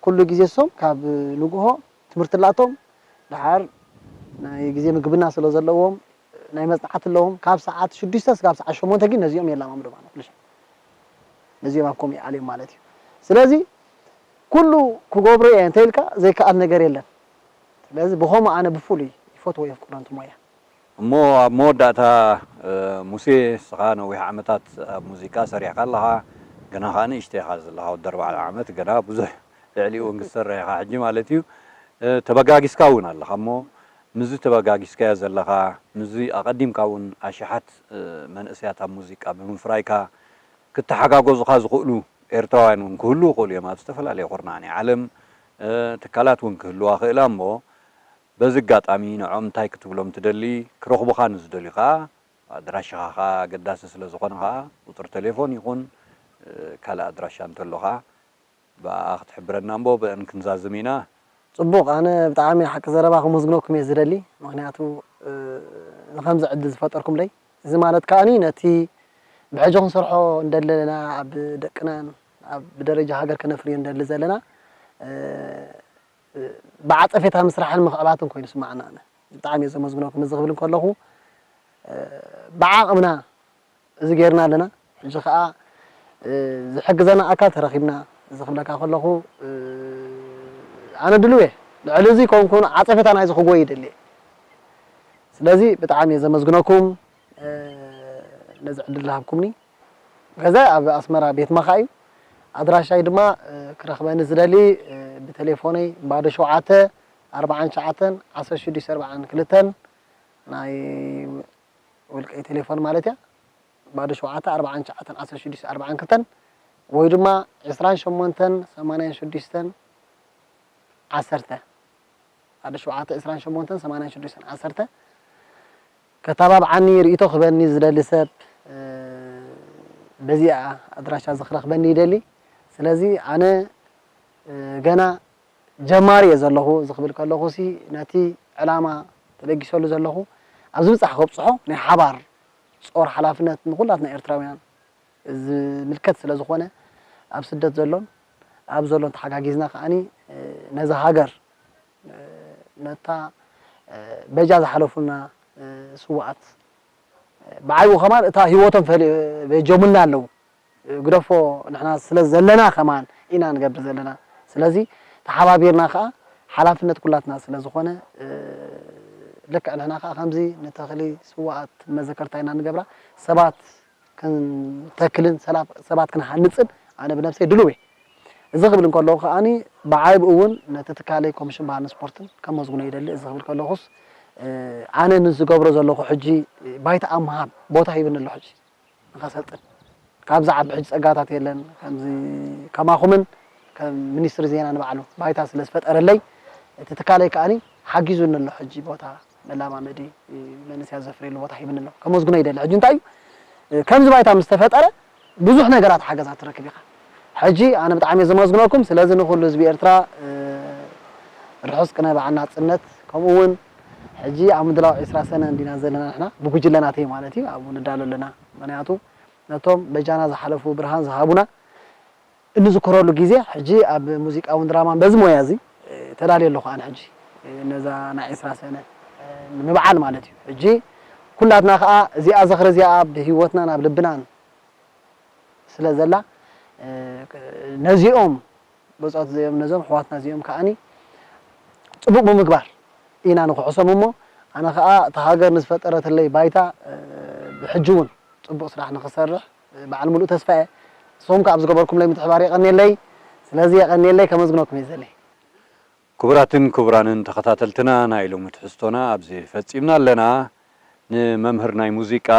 ኩሉ ግዜ እሶም ካብ ንግሆ ትምህርቲ ኣላቶም፣ ደሓር ናይ ግዜ ምግብና ስለ ዘለዎም ናይ መጽናዕቲ ኣለዎም። ካብ ሰዓት ሽዱሽተ ስጋብ ሰዓት ሸሞንተ ግን ነዚኦም የላማምዱ ማለት ኩሉ ሻዕ። ነዚኦም ኣብ ከምኡ ይኣልዮም ማለት እዩ። ስለዚ ኩሉ ክገብሮ እየ እንተ ኢልካ ዘይከኣል ነገር የለን። ስለዚ ብኸምኡ ኣነ ብፍሉይ ይፈትዎ የፍቅሮ እንት ሞያ። እሞ ኣብ መወዳእታ፣ እ፣ ሙሴ፣ ንስኻ ነዊሕ ዓመታት ኣብ ሙዚቃ ሰሪሕካ ኣለኻ፣ ገና ኸኣ ንእሽተይ ኢኻ ዘለኻ፣ ወዲ ኣርባዕተ ዓመት፣ ገና ብዙሕ ልዕሊኡ እውን ክትሰርሕ ኢኻ ሕጂ ማለት እዩ። እ፣ ተበጋጊስካ እውን ኣለኻ። እሞ ምስዚ ተበጋጊስካዮ ዘለኻ፣ ምስዚ ኣቐዲምካ እውን ኣሽሓት፣ እ፣ መንእሰያት ኣብ ሙዚቃ ብምፍራይካ፣ ክተሓጋገዙኻ ዝኽእሉ ኤርትራውያን እውን ክህልዉ ይኽእሉ እዮም፣ ኣብ ዝተፈላለየ ኩርናዕ ናይ ዓለም፣ እ፣ ትካላት እውን ክህልዋ ይኽእላ እሞ፣ በዚ ኣጋጣሚ ንዖም እንታይ ክትብሎም ትደሊ? ክረኽቡኻ ንዝደልዩ ኸኣ፣ ኣድራሻኻ ኸኣ ኣገዳሲ ስለ ዝኾነ ኸኣ፣ ቁጽሪ ቴሌፎን ይኹን፣ እ፣ ካልእ ኣድራሻ እንተሎ ኸኣ፣ ብኣኣ ክትሕብረና እምቦ፣ ብእን ክንዛዝም ኢና። ጽቡቕ፣ ኣነ ብጣዕሚ ሓቂ ዘረባ ከመስግነኩም እየ ዝደሊ። ምኽንያቱ፣ እ፣ ንኸምዚ ዕድል ዝፈጠርኩምለይ። እዚ ማለት ከኣኒ ነቲ ብሕጂ ክንሰርሖ እንደለና፣ ኣብ ደቅናን ኣብ ብደረጃ ሃገር ከነፍርዮ እንደሊ ዘለና፣ እ፣ ብዓጸፌታ ምስራሕን ምኽዕባትን ኮይኑ ይስምዓና። ኣነ ብጣዕሚ እየ ዘመስግነኩም። እዚ ክብል እንከለኹ፣ እ፣ ብዓቕምና እዚ ጌርና ኣለና። ሕጂ ኸኣ፣ እ፣ ዝሕግዘና ኣካል ተረኺብና፣ እዚ ክብለካ ከለኹ፣ እ፣ ኣነ ድሉው እየ። ልዕሊ እዚ ከውን ከውን ዓጸፌታ ናይዚ ክጎይ ይደሊ እየ። ስለዚ ብጣዕሚ እየ ዘመስግነኩም፣ እ፣ ነዚ ዕድል ዝሃብኩምኒ። ገዛይ ኣብ ኣስመራ ቤት መኻ እዩ። ኣድራሻይ ድማ፣ እ፣ ክረኽበኒ ዝደሊ፣ እ፣ ብቴሌፎነይ ባዶ ሸውዓተ፣ ኣርባዓን ትሽዓተን፣ ዓሰርተ ሽዱሽተ፣ ኣርባዓን ክልተን፣ ናይ ውልቀይ ቴሌፎን ማለት እያ። ባዶ ሸውዓተ፣ ኣርባዓን ትሽዓተን፣ ዓሰርተ ሽዱሽተ፣ ኣርባዓን ክልተን፣ ወይ ድማ ዕስራን ሸሞንተን፣ ሰማንያን ሽዱሽተን፣ ዓሰርተ። ባዶ ሸውዓተ፣ ዕስራን ሸሞንተን፣ ሰማንያን ሽዱሽተን፣ ዓሰርተ። ከተባብዓኒ፣ ርእይቶ ክበኒ ዝደሊ ሰብ፣ እ፣ በዚኣ ኣድራሻ እዚ ክረኽበኒ ይደሊ። ስለዚ ኣነ፣ እ፣ ገና ጀማሪ እየ ዘለኹ። እዚ ክብል ከለኹ ሲ ነቲ ዕላማ ተበጊሰሉ ዘለኹ ኣብ ዝብጻሕ ከብጽሖ ናይ ሓባር ጾር ሓላፍነት ንኹላትና ኤርትራውያን ዝምልከት ስለ ዝኾነ፣ ኣብ ስደት ዘሎን ኣብ ዘሎን ተሓጋጊዝና ከኣኒ፣ እ፣ ነዛ ሃገር፣ እ፣ ነታ፣ እ፣ በጃ ዝሓለፉና፣ እ፣ ስዉኣት፣ እ፣ ብዓይኡ ከማን እታ ህይወቶም ፈሊ-፣ በጆምልና ኣለዉ። እ፣ ግደፎ ንሕና ስለ ዘለና ከማን ኢና ንገብር ዘለና። ስለዚ ተሓባቢርና ከኣ ሓላፍነት ኩላትና ስለ ዝኾነ፣ እ፣ ልክዕ ንሕና ከኣ ከምዚ ንተኽሊ ስዉኣት መዘከርታ ኢና ንገብራ። ሰባት ክንተክልን ሰላ-፣ ሰባት ክንሃንጽን ኣነ ብነብሰይ ድሉው እየ። እዚ ክብል እንከለኹ ከኣኒ ብዓይብ እውን ነቲ ትካለይ ኮሚሽን ባህልን ስፖርትን ከመስግኖ ይደሊ። እዚ ክብል ከለኹስ፣ እ፣ ኣነ ንዝገብሮ ዘለኹ ሕጂ ባይታ ኣብ ምሃብ ቦታ ሂብኒ ኣሎ። ሕጂ ንኸሰልጥን ካብዚ ዓቢ ሕጂ ጸጋታት የለን። ከምዚ ከማኹምን ከም ሚኒስትሪ ዜና ንባዕሉ ባይታ ስለ ዝፈጠረለይ እቲ ትካለይ ከኣኒ ሓጊዙኒ ኣሎ። ሕጂ ቦታ መላማመዲ መንእሰያት ዘፍርየሉ ቦታ ሂብኒ ኣሎ። ከመስግኖ ይደሊ። ሕጂ እንታይ እዩ፣ ከምዚ ባይታ ምስ ተፈጠረ ብዙሕ ነገራት ሓገዛት ትረክብ ኢኻ። ሕጂ ኣነ ብጣዕሚ እየ ዘመስግነኩም። ስለዚ ንኹሉ ህዝቢ ኤርትራ፣ እ፣ ርሑስ ቅነ በዓል ናጽነት፣ ከምኡ እውን ሕጂ ኣብ ምድላው ዕስራ ሰነ እንዲና ዘለና ንሕና፣ ብጉጅለ ናተይ ማለት እዩ፣ ኣብኡ ንዳሎ ኣለና። ምኽንያቱ ነቶም በጃና ዝሓለፉ ብርሃን ዝሃቡና እንዝክረሉ ግዜ ሕጂ ኣብ ሙዚቃውን ድራማን በዚ ሞያ እዚ፣ እ፣ ተዳልየ ኣለኹ ኣነ ሕጂ፣ እ፣ ነዛ ናይ ዕስራ ሰነ፣ እ፣ ንምብዓል ማለት እዩ። ሕጂ ኩላትና ከኣ እዚኣ ዝኽሪ እዚኣ ኣብ ህይወትናን ኣብ ልብናን ስለ ዘላ፣ እ፣ ነዚኦም ብጾት እዚኦም ነዞም ኣሕዋትና እዚኦም ከኣኒ ጽቡቕ ብምግባር ኢና ንክሕሶም እሞ ኣነ ከኣ እታ ሃገር ንዝፈጠረትለይ ባይታ፣ እ፣ ብሕጂ እውን ጽቡቕ ስራሕ ንኽሰርሕ በዓል ምሉእ ተስፋ እየ። ንስኹም ከኣ ኣብ ዝገበርኩምለይ ምትሕባር የቐንየለይ። ስለዚ የቐንየለይ፣ ከመስግነኩም እየ ዘልየ። ክቡራትን ክቡራንን ተኸታተልትና፣ ናይ ሎሚ ትሕዝቶና ኣብዚ ፈጺምና ኣለና። ንመምህር ናይ ሙዚቃ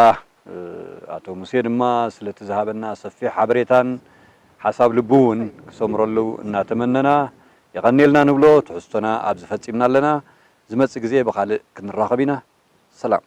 ኣቶ ሙሴ ድማ ስለቲ ዝሃበና ሰፊሕ ሓበሬታን ሓሳብ ልቡ እውን ክሰምረሉ እናተመነና የቐንየልና ንብሎ። ትሕዝቶና ኣብዚ ፈጺምና ኣለና። ዝመጽእ ግዜ ብኻልእ ክንራኸብ ኢና። ሰላም።